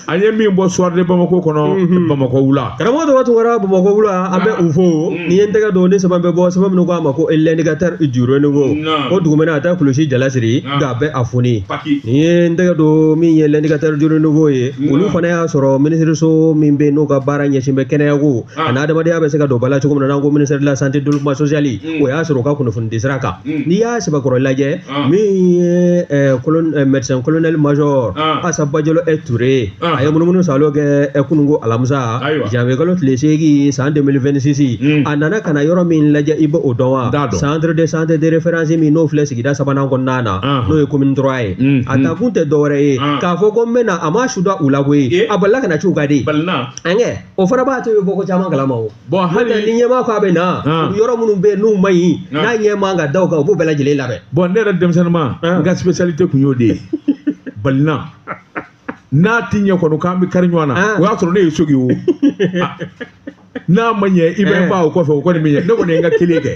An ye min bɔ Soir de Bamako kɔnɔ, Bamakɔ wula. Karamɔgɔ tɔgɔ Tunkara, Bamakɔ wula, an bɛ u fo. N'i ye n tɛgɛ don ni sɛbɛn bɛ bɔ, sɛbɛn minnu ko a ma ko l'indicateur du renouveau, ko dugumɛnɛ a tɛ kulusi jala siri nka a bɛ a foni. N'i ye n tɛgɛ don min ye l'indicateur du renouveau ye, olu fana y'a sɔrɔ minisiriso min bɛ yen n'o ka baara ɲɛsin bɛ kɛnɛyako ani adamadenya bɛ se ka don ba la cogo min na, n'an ko ministère de la santé, développement social, o y'a sɔrɔ u ka kunnafoni di sira kan. N'i y'a sɛbɛkɔrɔ lajɛ, min ye médecin colonel major Asa Bajolo Touré, a ye munumunu salo kɛ kununko alamisa janvier kalo tile 8 san 2026. A nana ka na yɔrɔ min lajɛ, i b'o dɔn wa? Centre de santé de référence min n'o filɛ sigida sabanan kɔnɔna na, n'o ye commune 3 ye. A takun tɛ dɔwɛrɛ ye k'a fɔ ko n bɛna a ma su da u la koyi, a balila ka na ci u ka di an o fana b'a to i bɛ bɔ ko caman kalama o. Bon, hali ni ɲɛmaa ko a bɛ na, yɔrɔ minnu bɛ yen n'u ma ɲi, n'a ɲɛ man ka da o kan, u b'o bɛɛ lajɛlen labɛn. Bon, ne yɛrɛ denmisɛnninma, n ka spécialité kun y'o de ye. Balina n'a ti ɲɛ kɔni k'an bɛ kari ɲɔgɔn na, o y'a sɔrɔ ne ye sogi o. N'a ma ɲɛ, i bɛ n ba o kɔfɛ, o kɔni bɛ ɲɛ. Ne kɔni ye n ka kelen kɛ.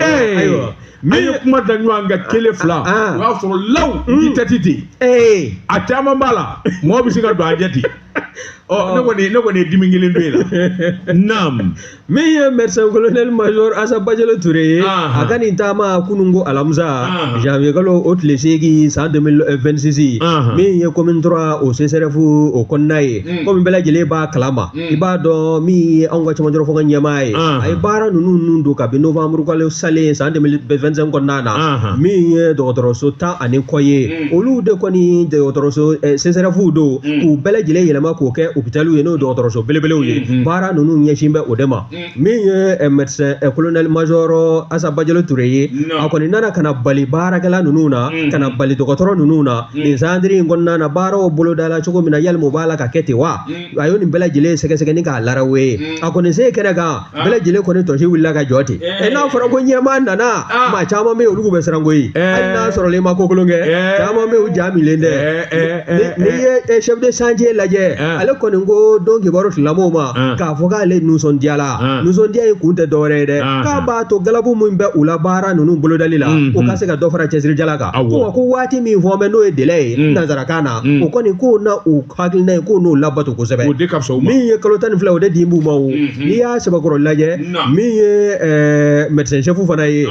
Ayiwa, min ye kuma da ɲɔgɔn kan kelen fila, o y'a sɔrɔ law i tɛti ten. A caman b'a la, mɔgɔ bɛ se ka don a jɛ ten. Ɔ, ne kɔni ye dimi kelen don yen la. Naam. Min ye médecin colonel major Asa Bajalo Touré ye, a ka nin taama kununko alamisa janvier kalo o tile 8 san 2026, min ye commune 3 o CSRéf o kɔnɔna ye, komi bɛɛ lajɛlen b'a kalama, i b'a dɔn min ye anw ka cɛmancɛ fanga ɲɛmaa ye, a ye baara ninnu don kabi novembre kalo salen san 2025 kɔnɔna na. Min ye dɔgɔtɔrɔso 10 ani kɔ ye, olu de kɔni dɔgɔtɔrɔso CSRéf don, k'u bɛɛ lajɛlen yɛlɛma k'o kɛ hôpital ye, n'o ye dɔgɔtɔrɔso belebelew ye. Baara ninnu ɲɛsin bɛ o de ma. Min ye médecin colonel major Asa Bajalo Touré ye, a kɔni nana ka na bali baarakɛla ninnu na, ka na bali dɔgɔtɔrɔ ninnu na nin centre in kɔnɔna na, baaraw bolodala cogo min na, yalima o b'a la ka kɛ ten wa? A y'o nin bɛɛ lajɛlen sɛgɛsɛgɛ ni k'a larawe ye. A kɔni se kɛnɛ kan, bɛɛ lajɛlen kɔni tɔsi wulila ka jɔ ten. N'a fɔra ko ɲɛmaa nana, maa caman bɛ yen, olu bɛ siran koyi, hali n'a sɔrɔla i ma ko kolon kɛ, caman bɛ yen, u ja minlen tɛ. N'i ye chef de chantier lajɛ, ale kɔni ko don kibaru tigilamɔgɔw ma k'a fɔ k'ale nisɔndiyala. Nisɔndiya in kun tɛ dɔwɛrɛ ye dɛ, k'a b'a to galabu min bɛ u la baara ninnu bolodali la, o ka se ka dɔ fara cɛsirijala kan. Ko wa ko waati min fɔ bɛ, n'o ye délai ye nanzarakan na, o kɔni k'o na u hakilina ye k'o n'o labato kosɛbɛ. Min ye kalo 12, o de di b'u ma o. N'i y'a sɛbɛkɔrɔ lajɛ, min ye médecin chef fana ye,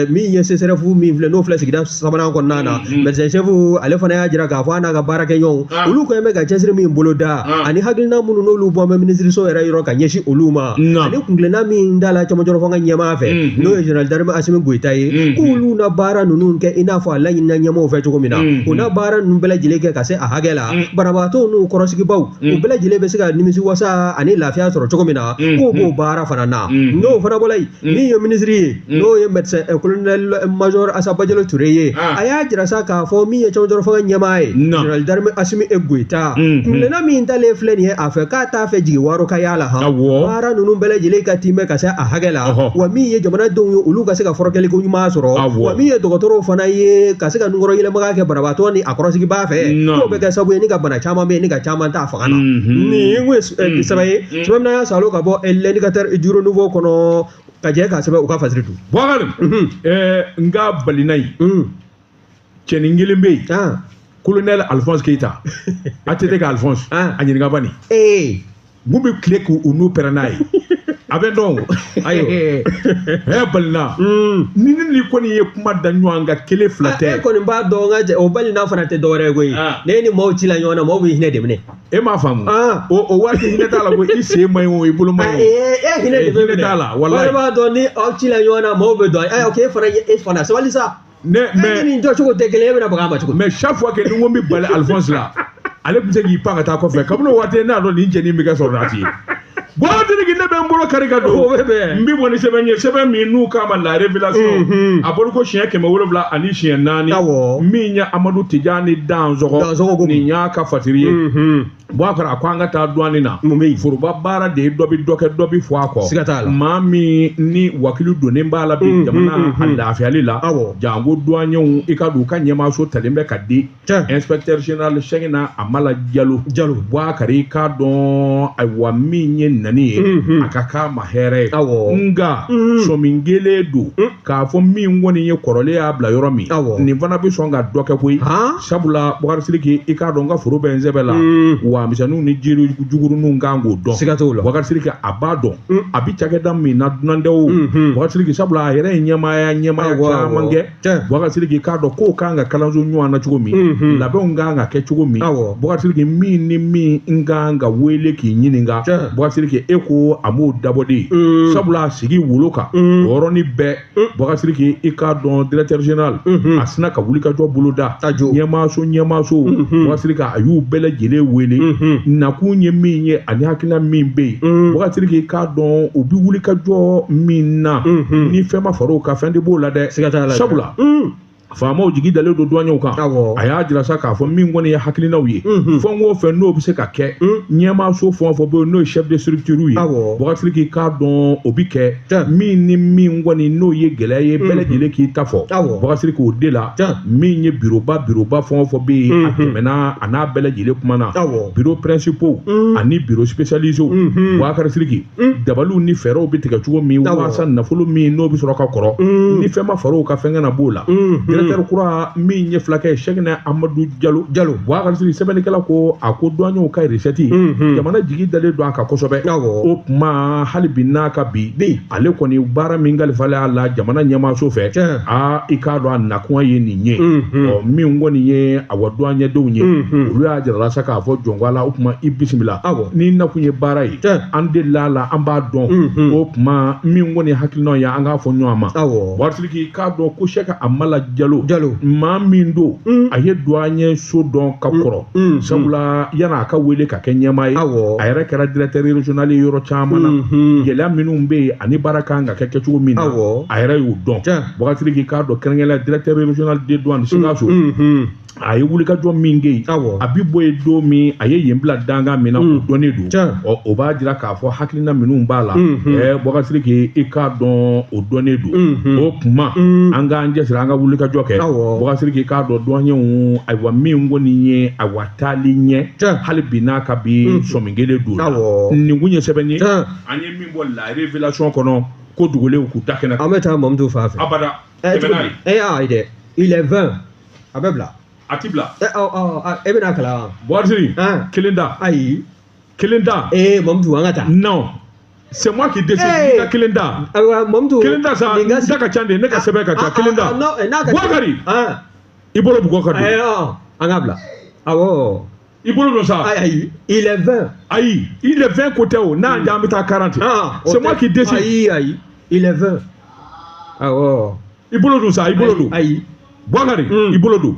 min ye CSRéf min filɛ, n'o filɛ sigida sabanan kɔnɔna na, médecin chef ale fana y'a jira k'a fɔ a n'a ka baarakɛɲɔgɔnw, olu kɔni bɛ ka cɛsiri min boloda ani hakilina minnu n'olu bɔ bɛ minisiriso yɛrɛ yɔrɔ ka ɲɛsin olu ma, ani kuntilenna min da la cɛmancɛ fanga ɲɛmaa fɛ, n'o ye général d'armée Assimi Goïta ye, k'olu na baara ninnu kɛ i n'a fɔ a laɲinina ɲɛmaaw fɛ cogo min na, u na baara ninnu bɛɛ lajɛlen kɛ ka se a hakɛ la, banabaatɔw n'u kɔrɔsigibaw, u bɛɛ lajɛlen bɛ se ka nimisi wasa ani lafiya sɔrɔ cogo min na, k'o b'o baara fana na. N'o fana bɔra yen, min ye minisiri ye, n'o ye médecin colonel major Asa Bajalo Touré ye, a y'a jira sa k'a fɔ min ye cɛmancɛ fanga ɲɛmaa ye, général d'armée Assimi Goïta, kuntilenna min talen filɛ nin ye a fɛ, k'a t'a fɛ jigi waro ka y'a la han, baara ninnu bɛɛ lajɛlen ka timɛ ka se a hakɛ la, wa min ye jamanadenw ye, olu ka se ka furakɛli ko ɲuman sɔrɔ, wa min ye dɔgɔtɔrɔw fana ye, ka se ka nunkɔrɔ yɛlɛmaga kɛ banabaatɔ ni a kɔrɔsigibaa fɛ, k'o bɛ kɛ sababu ye ni ka bana caman bɛ yen ni ka caman t'a fanga na. Nin kun ye sɛbɛn ye, sɛbɛn min y'a salo ka bɔ l'indicateur du renouveau kɔnɔ, ka jɛ k'a sɛbɛn u ka fasiri dun. Boubacar, n ka balina in cɛnin kelen bɛ yen, colonel Alphonse Keita, ATT ka Alphonse, a ɲininka bani mun bɛ tile k'u n'u pɛrɛn n'a ye, a bɛ dɔn. Ayiwa, ɛ, balina ni kɔni ye kuma da ɲɔgɔn kan kelen fila tɛ. E kɔni b'a dɔn n ka cɛ, o balina fana tɛ dɔwɛrɛ ye koyi, ne ni maaw ci la ɲɔgɔn na, maaw bɛ hinɛ de minɛ. E m'a faamu, o waati hinɛ t'a la ko i sen man ɲi o, i bolo man ɲi o. E hinɛ de bɛ minɛ, t'a la walayi. E b'a dɔn ni aw ci la ɲɔgɔn na, maaw bɛ dɔn. Ayiwa, k'e fana, e fana sabali sa. Ne mais ni nin jɔcogo tɛ kelen ye, e bɛna baga a ma cogo di? Mais chaque fois que ni n ko n bɛ bali Alphonse la, ale tun bɛ se k'i pan ka taa kɔfɛ. Kabini o waati ne y'a dɔn nin cɛnin bɛ kɛ sɔrɔdasi ye. Bɔtigi, ne bɛ n bolo kari ka don. O bɛ bɛn. N bɛ bɔ ni sɛbɛn ye, sɛbɛn min n'u k'a ma La Révélation, a bɔra ko siɲɛ 704. Min ye Amadu Tijani Dansɔgɔ. Dansɔgɔ ko nin y'a ka fasiri ye. Boubacar, a ko an ka taa douane na. Mun bɛ yen? Foroba baara de ye, dɔ bɛ dɔ kɛ, dɔ bɛ fɔ a kɔ. Siga t'a la. Maa min ni wakili donnen b'a la bi jamana a lafiyali la, janko douaniers, i ka don u ka ɲɛmaaso talen bɛ ka di inspecteur général Cheickna Amala Jalo. Jalo. Boubacar, i k'a dɔn, ayiwa, min ye nani ye a ka k'a ma hɛrɛ ye nka sɔmi kelen don k'a fɔ min kɔni ye kɔrɔlen y'a bila yɔrɔ min nin fana bɛ sɔn ka dɔ kɛ koyi sabula Bukari Sidiki i k'a dɔn n ka foro bɛ n sɛbɛ la wa misɛnninw ni jiri juguruninw kan k'o dɔn siga t'o la Bukari Sidiki a b'a dɔn a bɛ cakɛda min na dunandenw Bukari Sidiki sabula a yɛrɛ ye ɲɛmaaya caman kɛ Bukari Sidiki k'a dɔn kow kan ka kalanso ɲɔgɔn na cogo min labɛnw kan ka kɛ cogo min Bukari Sidiki min ni min n kan ka wele k'i ɲininka Bukari Sidiki e ko a m'o dabɔ de ye sabula a sigi wolo kan o yɔrɔnin bɛɛ Bukari Sidiki i k'a dɔn directeur général a sina ka wulikajɔ boloda ɲɛmaaso Bukari Sidiki a y'u bɛɛ lajɛlen wele nakun ye min ye ani hakilina min bɛ yen Bukari Sidiki i k'a dɔn u bɛ wulikajɔ min na ni fɛn ma far'o kan fɛn tɛ b'o la dɛ sabula faamaw jigi dalen don douaniers kan a y'a jira sa k'a fɔ min kɔni ye hakilinaw ye fɛn o fɛn n'o bɛ se ka kɛ ɲɛmaaso fɛn o fɛn bɛ yen n'o ye chef de structure ye Bukari Sidiki k'a dɔn o bɛ kɛ min ni min kɔni n'o ye gɛlɛya ye bɛɛ lajɛlen k'i ta fɔ Bukari Sidiki o de la min ye bureauba fɛn o fɛn bɛ yen a tɛmɛna a n'a bɛɛ lajɛlen kumana bureau principaux ani bureau spécialisés Bukari Sidiki dabaliw ni fɛɛrɛw bɛ tigɛ cogo min walasa nafolo min n'o bɛ sɔrɔ ka kɔrɔ ni fɛn ma far'o kan fɛn kana b'o la directeur kura min ye fulakɛ ye Sɛkinɛ Amadu Jalo Bukari Sidiki sɛbɛnnikɛla ko a ko douaniers ka recette jamana jigi dalen don a kan kosɛbɛ o tuma hali bi n'a ka bi ale kɔni baara min kalifalen a la jamana ɲɛmaaso fɛ aa i k'a dɔn a nakun ye nin ye ɔ min kɔni ye awa douanier-denw ye olu y'a jira la sa k'a fɔ jɔnko a la o tuma i bisimila ni nakun ye baara ye an delila a la an b'a dɔn o tuma min kɔni hakilinaw ye an k'a fɔ ɲɔgɔn ma Bukari Sidiki k'a dɔn ko Sɛki Amala Jalo maa min don a ye douanier so dɔn ka kɔrɔ sabula yan'a ka wele ka kɛ ɲɛmaa ye a yɛrɛ kɛra directeur régional ye yɔrɔ caman na gɛlɛya minnu bɛ yen ani baara kan ka kɛ kɛcogo min na a yɛrɛ y'o dɔn Bukari Sidiki k'a dɔn kɛrɛnkɛrɛnnenya directeur régional des douanes Sikaso a ye wulikajɔ min kɛ yen a bi bɔ yen don min a ye yen bila dankan min na o dɔnnen don ɔ o b'a jira k'a fɔ hakilina minnu b'a la Bukari Sidiki i k'a dɔn o dɔnnen don o tuma an k'an cɛsiri an ka wulikajɔ kɛ Bukari Sidiki k'a dɔn douaniers ayiwa min kɔni ye ayiwa taali ɲɛ hali bi n'a ka bi sɔmi kelen don nin kun ye sɛbɛn ye an ye min bɔ la révélation kɔnɔ ko dugulenw k'u da kɛnɛ an bɛ taa Mamudu fan fɛ abada tɛmɛ n'a ye ayi dɛ il est 20 a bɛ bila a ti bila e bɛna kalan wa Bukari Sidiki kelen da ayi kelen da Mamudu an ka taa non c'est moi qui décide i ka kelen da ayiwa Mamudu kelen da sa n da ka ca de ne ka sɛbɛn ka ca kelen da Bukari i bolo bugɔ ka don an ka bila awɔ i bolo don sa ayi il est 20 ayi il est 20 ko tɛ o n'a ja an bɛ taa 40 c'est moi qui décide ayi ayi il est 20 awɔ i bolo don sa i bolo don ayi Bukari i bolo don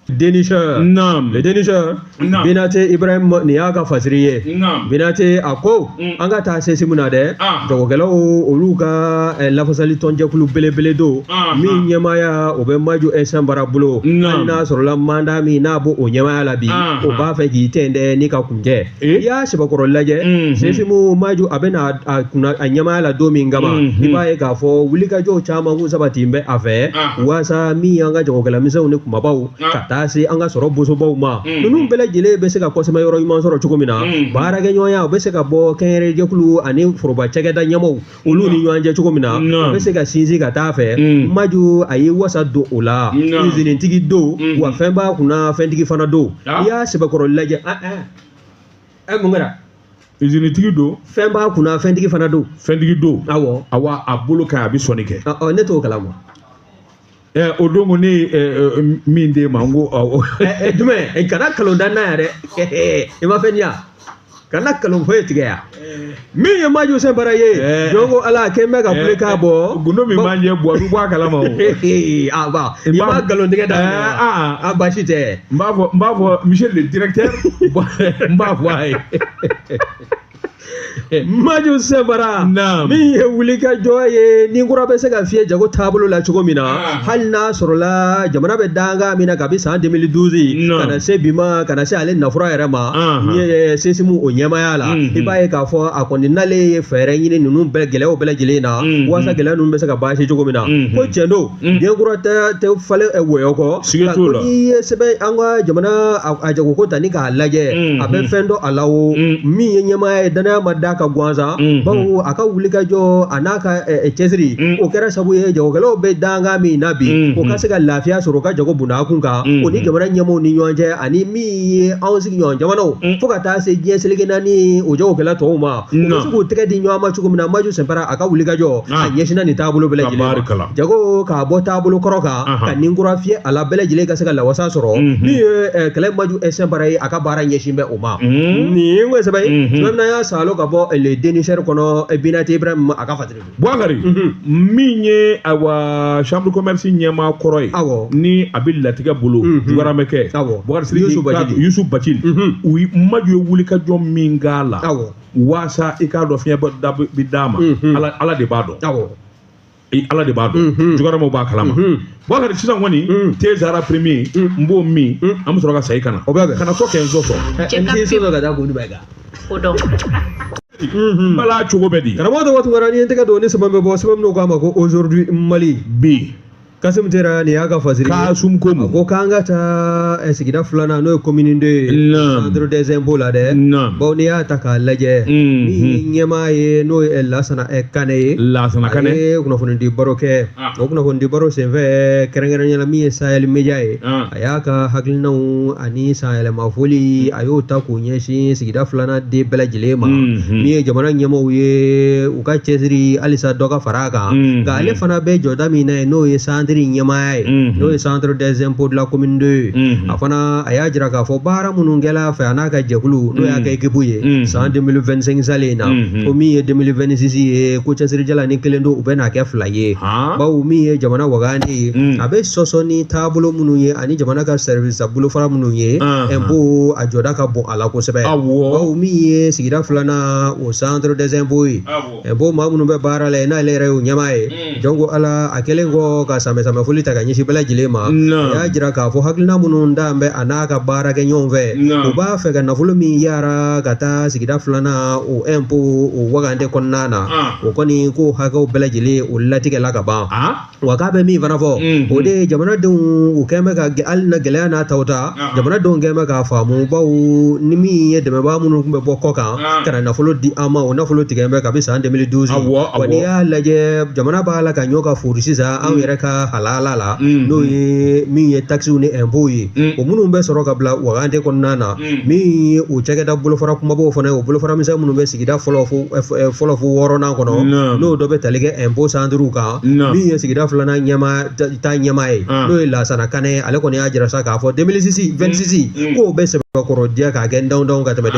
Dénicheur. Naam. Le dénicheur. Naam. Binate Ibrahim nin y'a ka fasiri ye. Naam. Binate a ko an ka taa sesi mun na dɛ. Jagokɛlaw olu ka lafasali tɔnjɛkulu belebele don. Min ɲɛmaaya o bɛ Maju Sanbara bolo. Hali n'a sɔrɔla mandat min n'a b'o o ɲɛmaaya la bi. O b'a fɛ k'i tɛntɛn ni ka kuncɛ. I y'a sɛbɛkɔrɔ lajɛ. Sesimu Maju a bɛ na a kunna a ɲɛmaaya la don min kama. I b'a ye k'a fɔ wulikajɔw caman kun sabati bɛ a fɛ. Waasa min y'an ka jagokɛlamisɛnw ni kumabaw ka taa se an ka sɔrɔ bosobaw ma ninnu bɛɛ lajɛlen bɛ se ka kɔsɛmɛ yɔrɔ ɲuman sɔrɔ cogo min na baarakɛɲɔgɔnya o bɛ se ka bɔ kɛnyɛrɛjɛkulu ani foroba cakɛda ɲɛmaaw olu ni ɲɔgɔn cɛ cogo min na o bɛ se ka sinsin ka taa fɛ Maju a ye wasa don o la izinitigi don wa fɛn b'a kunna fɛntigi fana don i y'a sɛbɛkɔrɔ lajɛ mun kɛra izinitigi don fɛn b'a kunna fɛntigi fana don fɛntigi don awɔ awa a bolo ka ɲi a bɛ sɔnni kɛ ne t'o kalama o don ko ne ye min d'e ma n ko awɔ. Jumɛn kana nkalon da n na yan dɛ i ma fɛn di yan kana nkalon foyi tigɛ yan min ye Maju Sanbara ye jɔn ko ala k'e bɛ ka kulekan bɔ. Gundo min b'an jɛ bɔ a bɛ bɔ a kalama o. A ba i ma nkalon tigɛ daminɛ wa a baasi tɛ. N b'a fɔ monsieur le directeur n b'a fɔ a ye. Maju Sɛnpara min ye wulikajɔ ye ni kura bɛ se ka fiyɛ jago taabolo la cogo min na hali n'a sɔrɔla jamana bɛ danga min na kabi san 2012 ka na se bi ma ka na se ale nafura yɛrɛ ma ni ye sesimu o ɲɛmaaya la i b'a ye k'a fɔ a kɔni n'ale ye fɛɛrɛ ɲini ninnu bɛɛ gɛlɛyaw bɛɛ lajɛlen na walasa gɛlɛya ninnu bɛ se ka baasi cogo min na ko tiɲɛ don den kura tɛ falen wɔyɔ kɔ ko n'i ye sɛbɛn an ka jamana a jagoko ta ni k'a lajɛ a bɛ fɛn dɔn a la o min ye ɲɛmaaya ye danaya ma da ka gansan bawo a ka wulikajɔ a n'a ka cɛsiri o kɛra sabu ye jagokɛlaw bɛ danga min na bi o ka se ka lafiya sɔrɔ u ka jago bundakun kan o ni jamana ɲɛmaaw ni ɲɔgɔn cɛ ani min ye anw sigiɲɔgɔn jamanaw fo ka taa se diɲɛ seleke naani o jagokɛla tɔw ma u bɛ se k'u tɛgɛ di ɲɔgɔn ma cogo min na Maju Sɛnpara a ka wulikajɔ a ɲɛsinna nin taabolo bɛɛ lajɛlen ma jago k'a bɔ taabolo kɔrɔ kan ka nin kura fiyɛ a la bɛɛ lajɛlen ka se ka lawasa sɔrɔ min ye kɛlɛ Maju Sɛnpara ye a ka baara ɲɛsin bɛ o ma nin ye n ko sɛbɛn ye sɛbɛn min y'a salo ka bɔ le dénicheur kɔnɔ Binate Ibrahim a ka fasiri don Bouakari min ye ayiwa chambre commerce ɲɛmaa kɔrɔ ye awɔ ni a bɛ latigɛ bolo jugaramɛ kɛ awɔ Bouakari Sidiki Yusuf Bacili u Maju ye wulikajɔ min k'a la awɔ waasa i k'a dɔn fiɲɛ da bi d'a ma Ala de b'a dɔn awɔ Ala de b'a dɔn jugaramaw b'a kalama Bouakari sisan kɔni te Zara premier n b'o min an bɛ sɔrɔ ka sayi ka na o bɛ bɛn kana to kɛ n sɔsɔ n t'i sɔsɔ ka taa kun jumɛn kan o dɔn n bala cogo bɛ di karamɔgɔ tɔgɔ Tunkara ni ye n tɛgɛ don ni sɛbɛn bɛ bɔ sɛbɛn min k'a ma ko aujourd'hui Mali bi Kasim Tera nin y'a ka fasiri ye Kasum Komu a ko k'an ka taa sigida filanan n'o ye commune 2 ye centre des impôts la dɛ bawo n'i y'a ta k'a lajɛ min ye ɲɛmaa ye n'o ye Lasana Kane ye Lasana Kane a ye kunnafonidi baro kɛ o kunnafonidi baro senfɛ kɛrɛnkɛrɛnnenya la min ye Sahel Media ye a y'a ka hakilinaw ani sanyɛlɛmafoli a y'o ta k'o ɲɛsin sigida filanan den bɛɛ lajɛlen ma min ye jamana ɲɛmaaw ye u ka cɛsiri halisa dɔ ka fara a kan nka ale fana bɛ jɔda min na yen n'o ye centre ɲɛmaaya ye n'o ye centre des impôts de la commune 2 ye a fana a y'a jira k'a fɔ baara minnu kɛla a fɛ a n'a ka jɛkulu n'o y'a ka équipe ye san 2025 salen in na ko min ye 2026 ye ko cɛsirijala ni kelen don u bɛ n'a kɛ fila ye bawo min ye jamana wagane ye a bɛ sɔsɔ ni taabolo minnu ye ani jamana ka service bolofara minnu ye impôt a jɔda ka bon a la kosɛbɛ bawo min ye sigida filanan o centre des impôts ye impôt maa minnu bɛ baara la n'ale yɛrɛ y'o ɲɛmaa ye jɔn ko Ala a kɛlen kɔ ka sanbɛ foli ta ka ɲɛsin bɛɛ lajɛlen ma a y'a jira k'a fɔ hakilina minnu dan bɛ a n'a ka baarakɛ ɲɔgɔn fɛ u b'a fɛ ka nafolo min yara ka taa sigida filanan o impôt o wagande kɔnɔna na o kɔni ko hakɛw bɛɛ lajɛlen o latigɛla ka ban wa k'a bɛ min fana fɔ o de ye jamanadenw u kɛn bɛ ka hali na gɛlɛya n'a taw ta jamanadenw kɛn bɛ k'a faamu bawo ni min ye dɛmɛbaa minnu tun bɛ bɔ kɔ kan ka na nafolo di an ma o nafolo tigɛ bɛ kabi san 2012 wa n'i y'a lajɛ jamana b'a la ka ɲɔ ka fori sisan anw yɛrɛ ka halala la n'o ye min ye taxes ni impôts ye o minnu bɛ sɔrɔ ka bila wagande kɔnɔna na min ye o cakɛda bolofara kumabaw fana ye o bolofara misɛn minnu bɛ sigida fɔlɔ fo wɔɔrɔnan kɔnɔ n'o dɔ bɛ tali kɛ impôt centrew kan min ye sigida filanan ɲɛmaa ta ɲɛmaa ye n'o ye Lasana Kane ye ale kɔni y'a jira sa k'a fɔ 2026 k'o bɛ sɛbɛkɔrɔ diya k'a kɛ ndɔndɔn ka tɛmɛ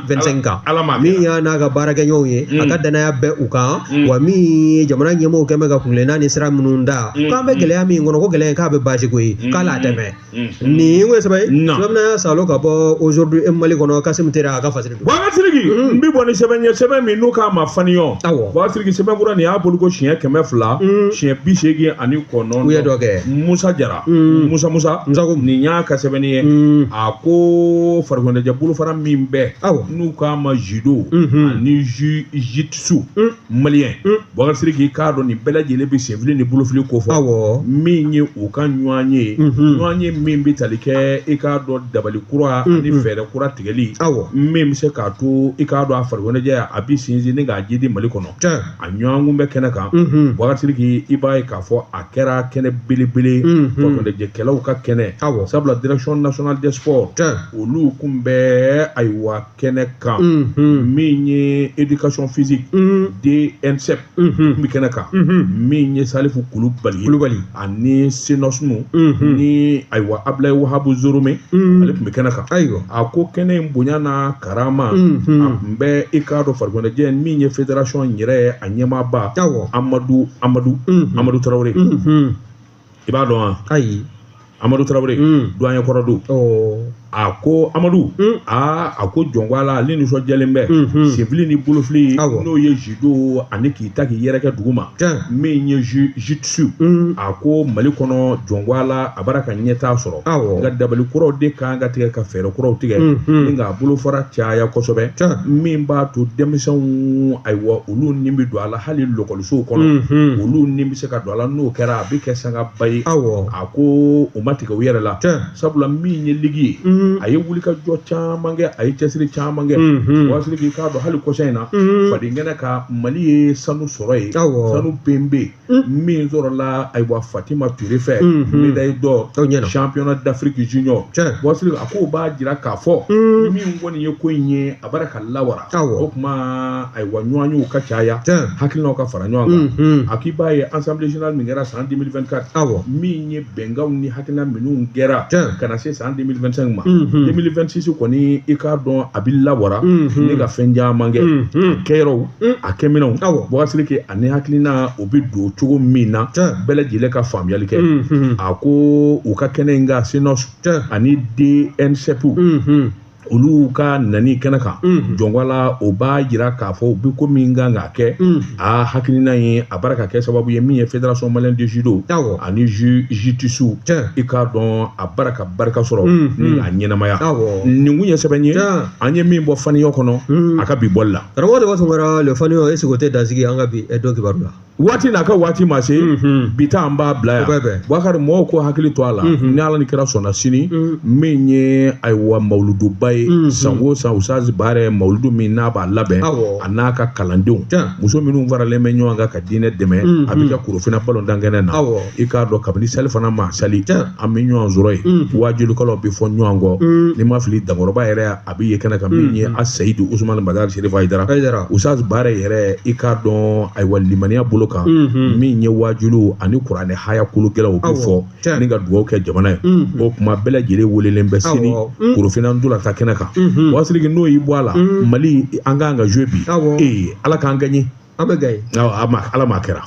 2025 kan min y'a n'a ka baarakɛɲɔgɔnw ye a ka danaya bɛ u kan wa min ye jamana ɲɛmɔgɔw kɛn bɛ ka kuntilenna ni sira minnu da k'an bɛ gɛlɛya min kɔnɔ ko gɛlɛya in k'a bɛ baasi ko ye k'a la tɛmɛ nin ye sɛbɛn ye sɛbɛn min y'a salo ka bɔ aujourd'hui Mali kɔnɔ Kasim Tera a ka fasiri don. Boubacar Sidiki n bɛ bɔ ni sɛbɛn ye sɛbɛn min n'u k'a ma fanion. Awɔ. Boubacar Sidiki sɛbɛn kura nin y'a bolo ko siɲɛ 200 siɲɛ 89. U ye dɔ kɛ. Musa Jara. Musa Musa. Musa ko nin y'a ka sɛbɛnni ye. A ko farikoloɲɛnajɛ bolofara min bɛ. Awɔ. N'u k'a ma judo. Ani jiu-jitsu. Malien. Boubacar Sidiki k'a dɔn nin bɛɛ lajɛlen bɛ senfili ni bolofili ko fɔ. Awɔ. Min ye u ka ɲɔgɔn ye. Ɲɔgɔn ye min bɛ tali kɛ i k'a dɔn dabali kura ani fɛɛrɛ kura tigɛli. Awɔ. Min bɛ se k'a to i k'a dɔn a farikoloɲɛnajɛ a bɛ sinsin ni k'a jidi Mali kɔnɔ. A ɲɔgɔn kun bɛ kɛnɛ kan. Boubacar Sidiki i b'a ye k'a fɔ a kɛra kɛnɛ belebele. Farikoloɲɛnajɛkɛlaw ka kɛnɛ. Awɔ. Sabula direction nationale des sports. Olu kun bɛ ayiwa kɛnɛ kan. Min ye éducation physique. DNCEP. Kun bɛ kɛnɛ kan. Min ye Salifu Kulubali. Kulubali. Ani Senosnu. Ni ayiwa Ablaye Wahabu Zorome. Ale tun bɛ kɛnɛ kan. Ayiwa. A ko kɛnɛ in bonya n'a karama. A tun bɛ i k'a dɔn farikoloɲɛnajɛ min ye fédération yɛrɛ a ɲɛmaaba. Awɔ. Amadu Amadu Tarawele. I b'a dɔn wa? Ayi. Amadu Tarawele. Doyen kɔrɔ don. A ko Amadu, aa, a ko jɔnko ala, ale nisɔndiyalen bɛ senfili ni bolofili, n'o ye judo ani k'i ta k'i yɛrɛkɛ duguma, min ye jiu-jitsu. A ko Mali kɔnɔ, jɔnko ala, a bara ka ɲɛtaa sɔrɔ, nka dabali kuraw de kan ka tigɛ, ka fɛɛrɛ kuraw tigɛ ni k'a bolofara caya kosɛbɛ, min b'a to denmisɛnw, ayiwa, olu ni bɛ don a la, hali lɔkɔlisow kɔnɔ olu ni bɛ se ka don a la. N'o kɛra, a bɛ kɛ sangaba ye. A ko u ma tigɛ u yɛrɛ la, sabula min ye ligue ye, a ye wulikajɔ caman kɛ, a ye cɛsiri caman kɛ. Waati k'i k'a dɔn, hali kɔsa in na, fadenkɛnɛ ka Mali ye sanu sɔrɔ yen, sanu benbe min sɔrɔla, ayiwa, Fatima Ture fɛ, médaille d'or championnat d'Afrique junior. Waati a k'o b'a jira k'a fɔ min kɔni ye ko in ye, a bara ka lawara. O tuma, ayiwa, ɲɔgɔn ka caya, hakilinaw ka fara ɲɔgɔn kan. A k'i b'a ye, assemblée générale min kɛra san 2024, min ye bɛnkanw ni hakilina minnu kɛra ka na se san 2025 ma, 2026 kɔni, i k'a dɔn a bɛ lawara ne ka fɛn caman kɛ, a kɛyɔrɔw, a kɛminɛw, Boubacar, ani hakilina o bɛ don cogo min na, bɛɛ lajɛlen ka faamuyali kɛ. A ko u ka kɛnɛ in kan, CNOS ani DNCP, olu ka nani kɛnɛ kan, jɔnwala, o b'a jira k'a fɔ u bɛ ko min kan k'a kɛ. A hakilina ye, a bara ka kɛ sababu ye, min ye Fédération malienne de judo ani jiu-jitsu, i k'a dɔn a bara ka barika sɔrɔ ni k'a ɲɛnamaya. Nin kun ye sɛbɛn ye an ye min bɔ faniya kɔnɔ a ka bi bɔli la. Karamɔgɔ de b'a Tunkara, le faniya, est-ce que o tɛ dansigi an ka bi don kibaru la? Waati n'a ka waati ma se, bi ta an b'a bila yan. Bakari, mɔgɔw ko hakili to a la, ni Ala ni kira sɔnna, sini min ye, ayiwa, mawuluduba ye, san o san Ustaz Bare mawuludu min n'a b'a labɛn, a n'a ka kalandenw, muso minnu faralen bɛ ɲɔgɔn kan ka diinɛ dɛmɛ, a bɛ kɛ Korofina balontan kɛnɛ na. I k'a dɔn kabini sali fana ma sali, an bɛ ɲɔgɔn sɔrɔ yen, wajulikɛlaw bɛ fɔ ɲɔgɔn kɔ. Ni ma fili, dankɔrɔba yɛrɛ a bɛ ye kɛnɛ kan, min ye a Seyidu Usumani Badari Serifu Hayidara. Ustaz Bare yɛrɛ, i k'a dɔn, ayiwa, limaniya bolo kan, min ye wajulu ani kuranɛ haya kologɛlɛw bɛ fɔ ni ka dugawu kɛ jamana ye. O kuma, bɛɛ lajɛlen welelen bɛ sini Korofina ntolatan kɛnɛ kan. Wasiriki, n'o y'i bɔ a la, Mali an kan ka jouer bi. Ee, Ala k'an gagner. An bɛ gagner. Ala ma kɛra.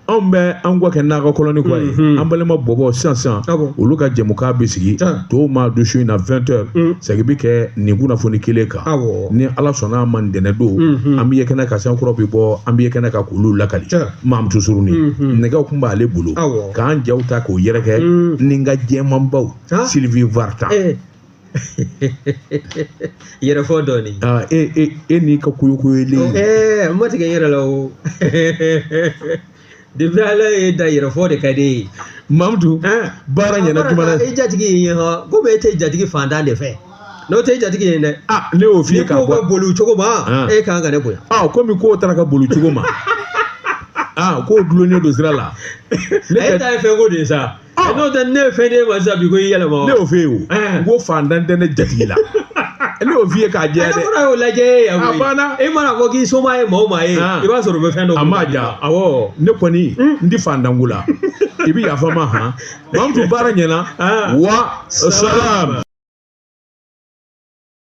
Anw bɛ an kɔ kɛ n'a ka kɔlɔni kɔ ye, an balima bɔbɔ sisan sisan, olu ka jɛmukan bɛ sigi tɔw ma don su in na 20 heures. Segin bɛ kɛ nin kunnafoni kelen kan. Ni Ala sɔnna a ma, ntɛnɛn don, an bɛ ye kɛnɛ kan, sankɔrɔ bɛ bɔ, an bɛ ye kɛnɛ kan k'olu lakali. Mamutu Suruni nɛgɛw kun b'ale bolo k'an jaw ta k'o yɛrɛkɛ ni n ka jɛmanbaw Sylvie Vartan. Yɛrɛ fɔ dɔɔni. E n'i ka koyokoyolen. N ma tigɛ n yɛrɛ la o. Depuis Ala ye da, yɛrɛ fɔ de ka di ye. Mamutu, baara ɲɛna jumɛn? E jatigi ye hɔn, komi e tɛ jatigi fantan de fɛ. N'o tɛ jatigi ye dɛ. Ah, ne y'o f'i ye k'a bɔ. Ni ko bɛ boli o cogo ma, e kan ka ne bonya. Ah, komi kow taara ka boli cogo ma. Ah, kow dulonnen don sira la. Ne ta ye fɛn ko de ye sa. N'o tɛ, ne ye fɛn d'e ma sisan bi ko i yɛlɛma. Ne y'o f'e ye o. N ko fantan tɛ ne jatigi la. Ne y'o f'i ye k'a jɛya dɛ. Ne fana y'o lajɛ e yan koyi. A banna. E mana fɔ k'i soma ye maa o maa ye, i b'a sɔrɔ u bɛ fɛn dɔ. A ma ja. Awɔ. Ne kɔni n tɛ fantanko la. I bɛ yafa n ma han. Mamutu, baara ɲɛna. Wa salam.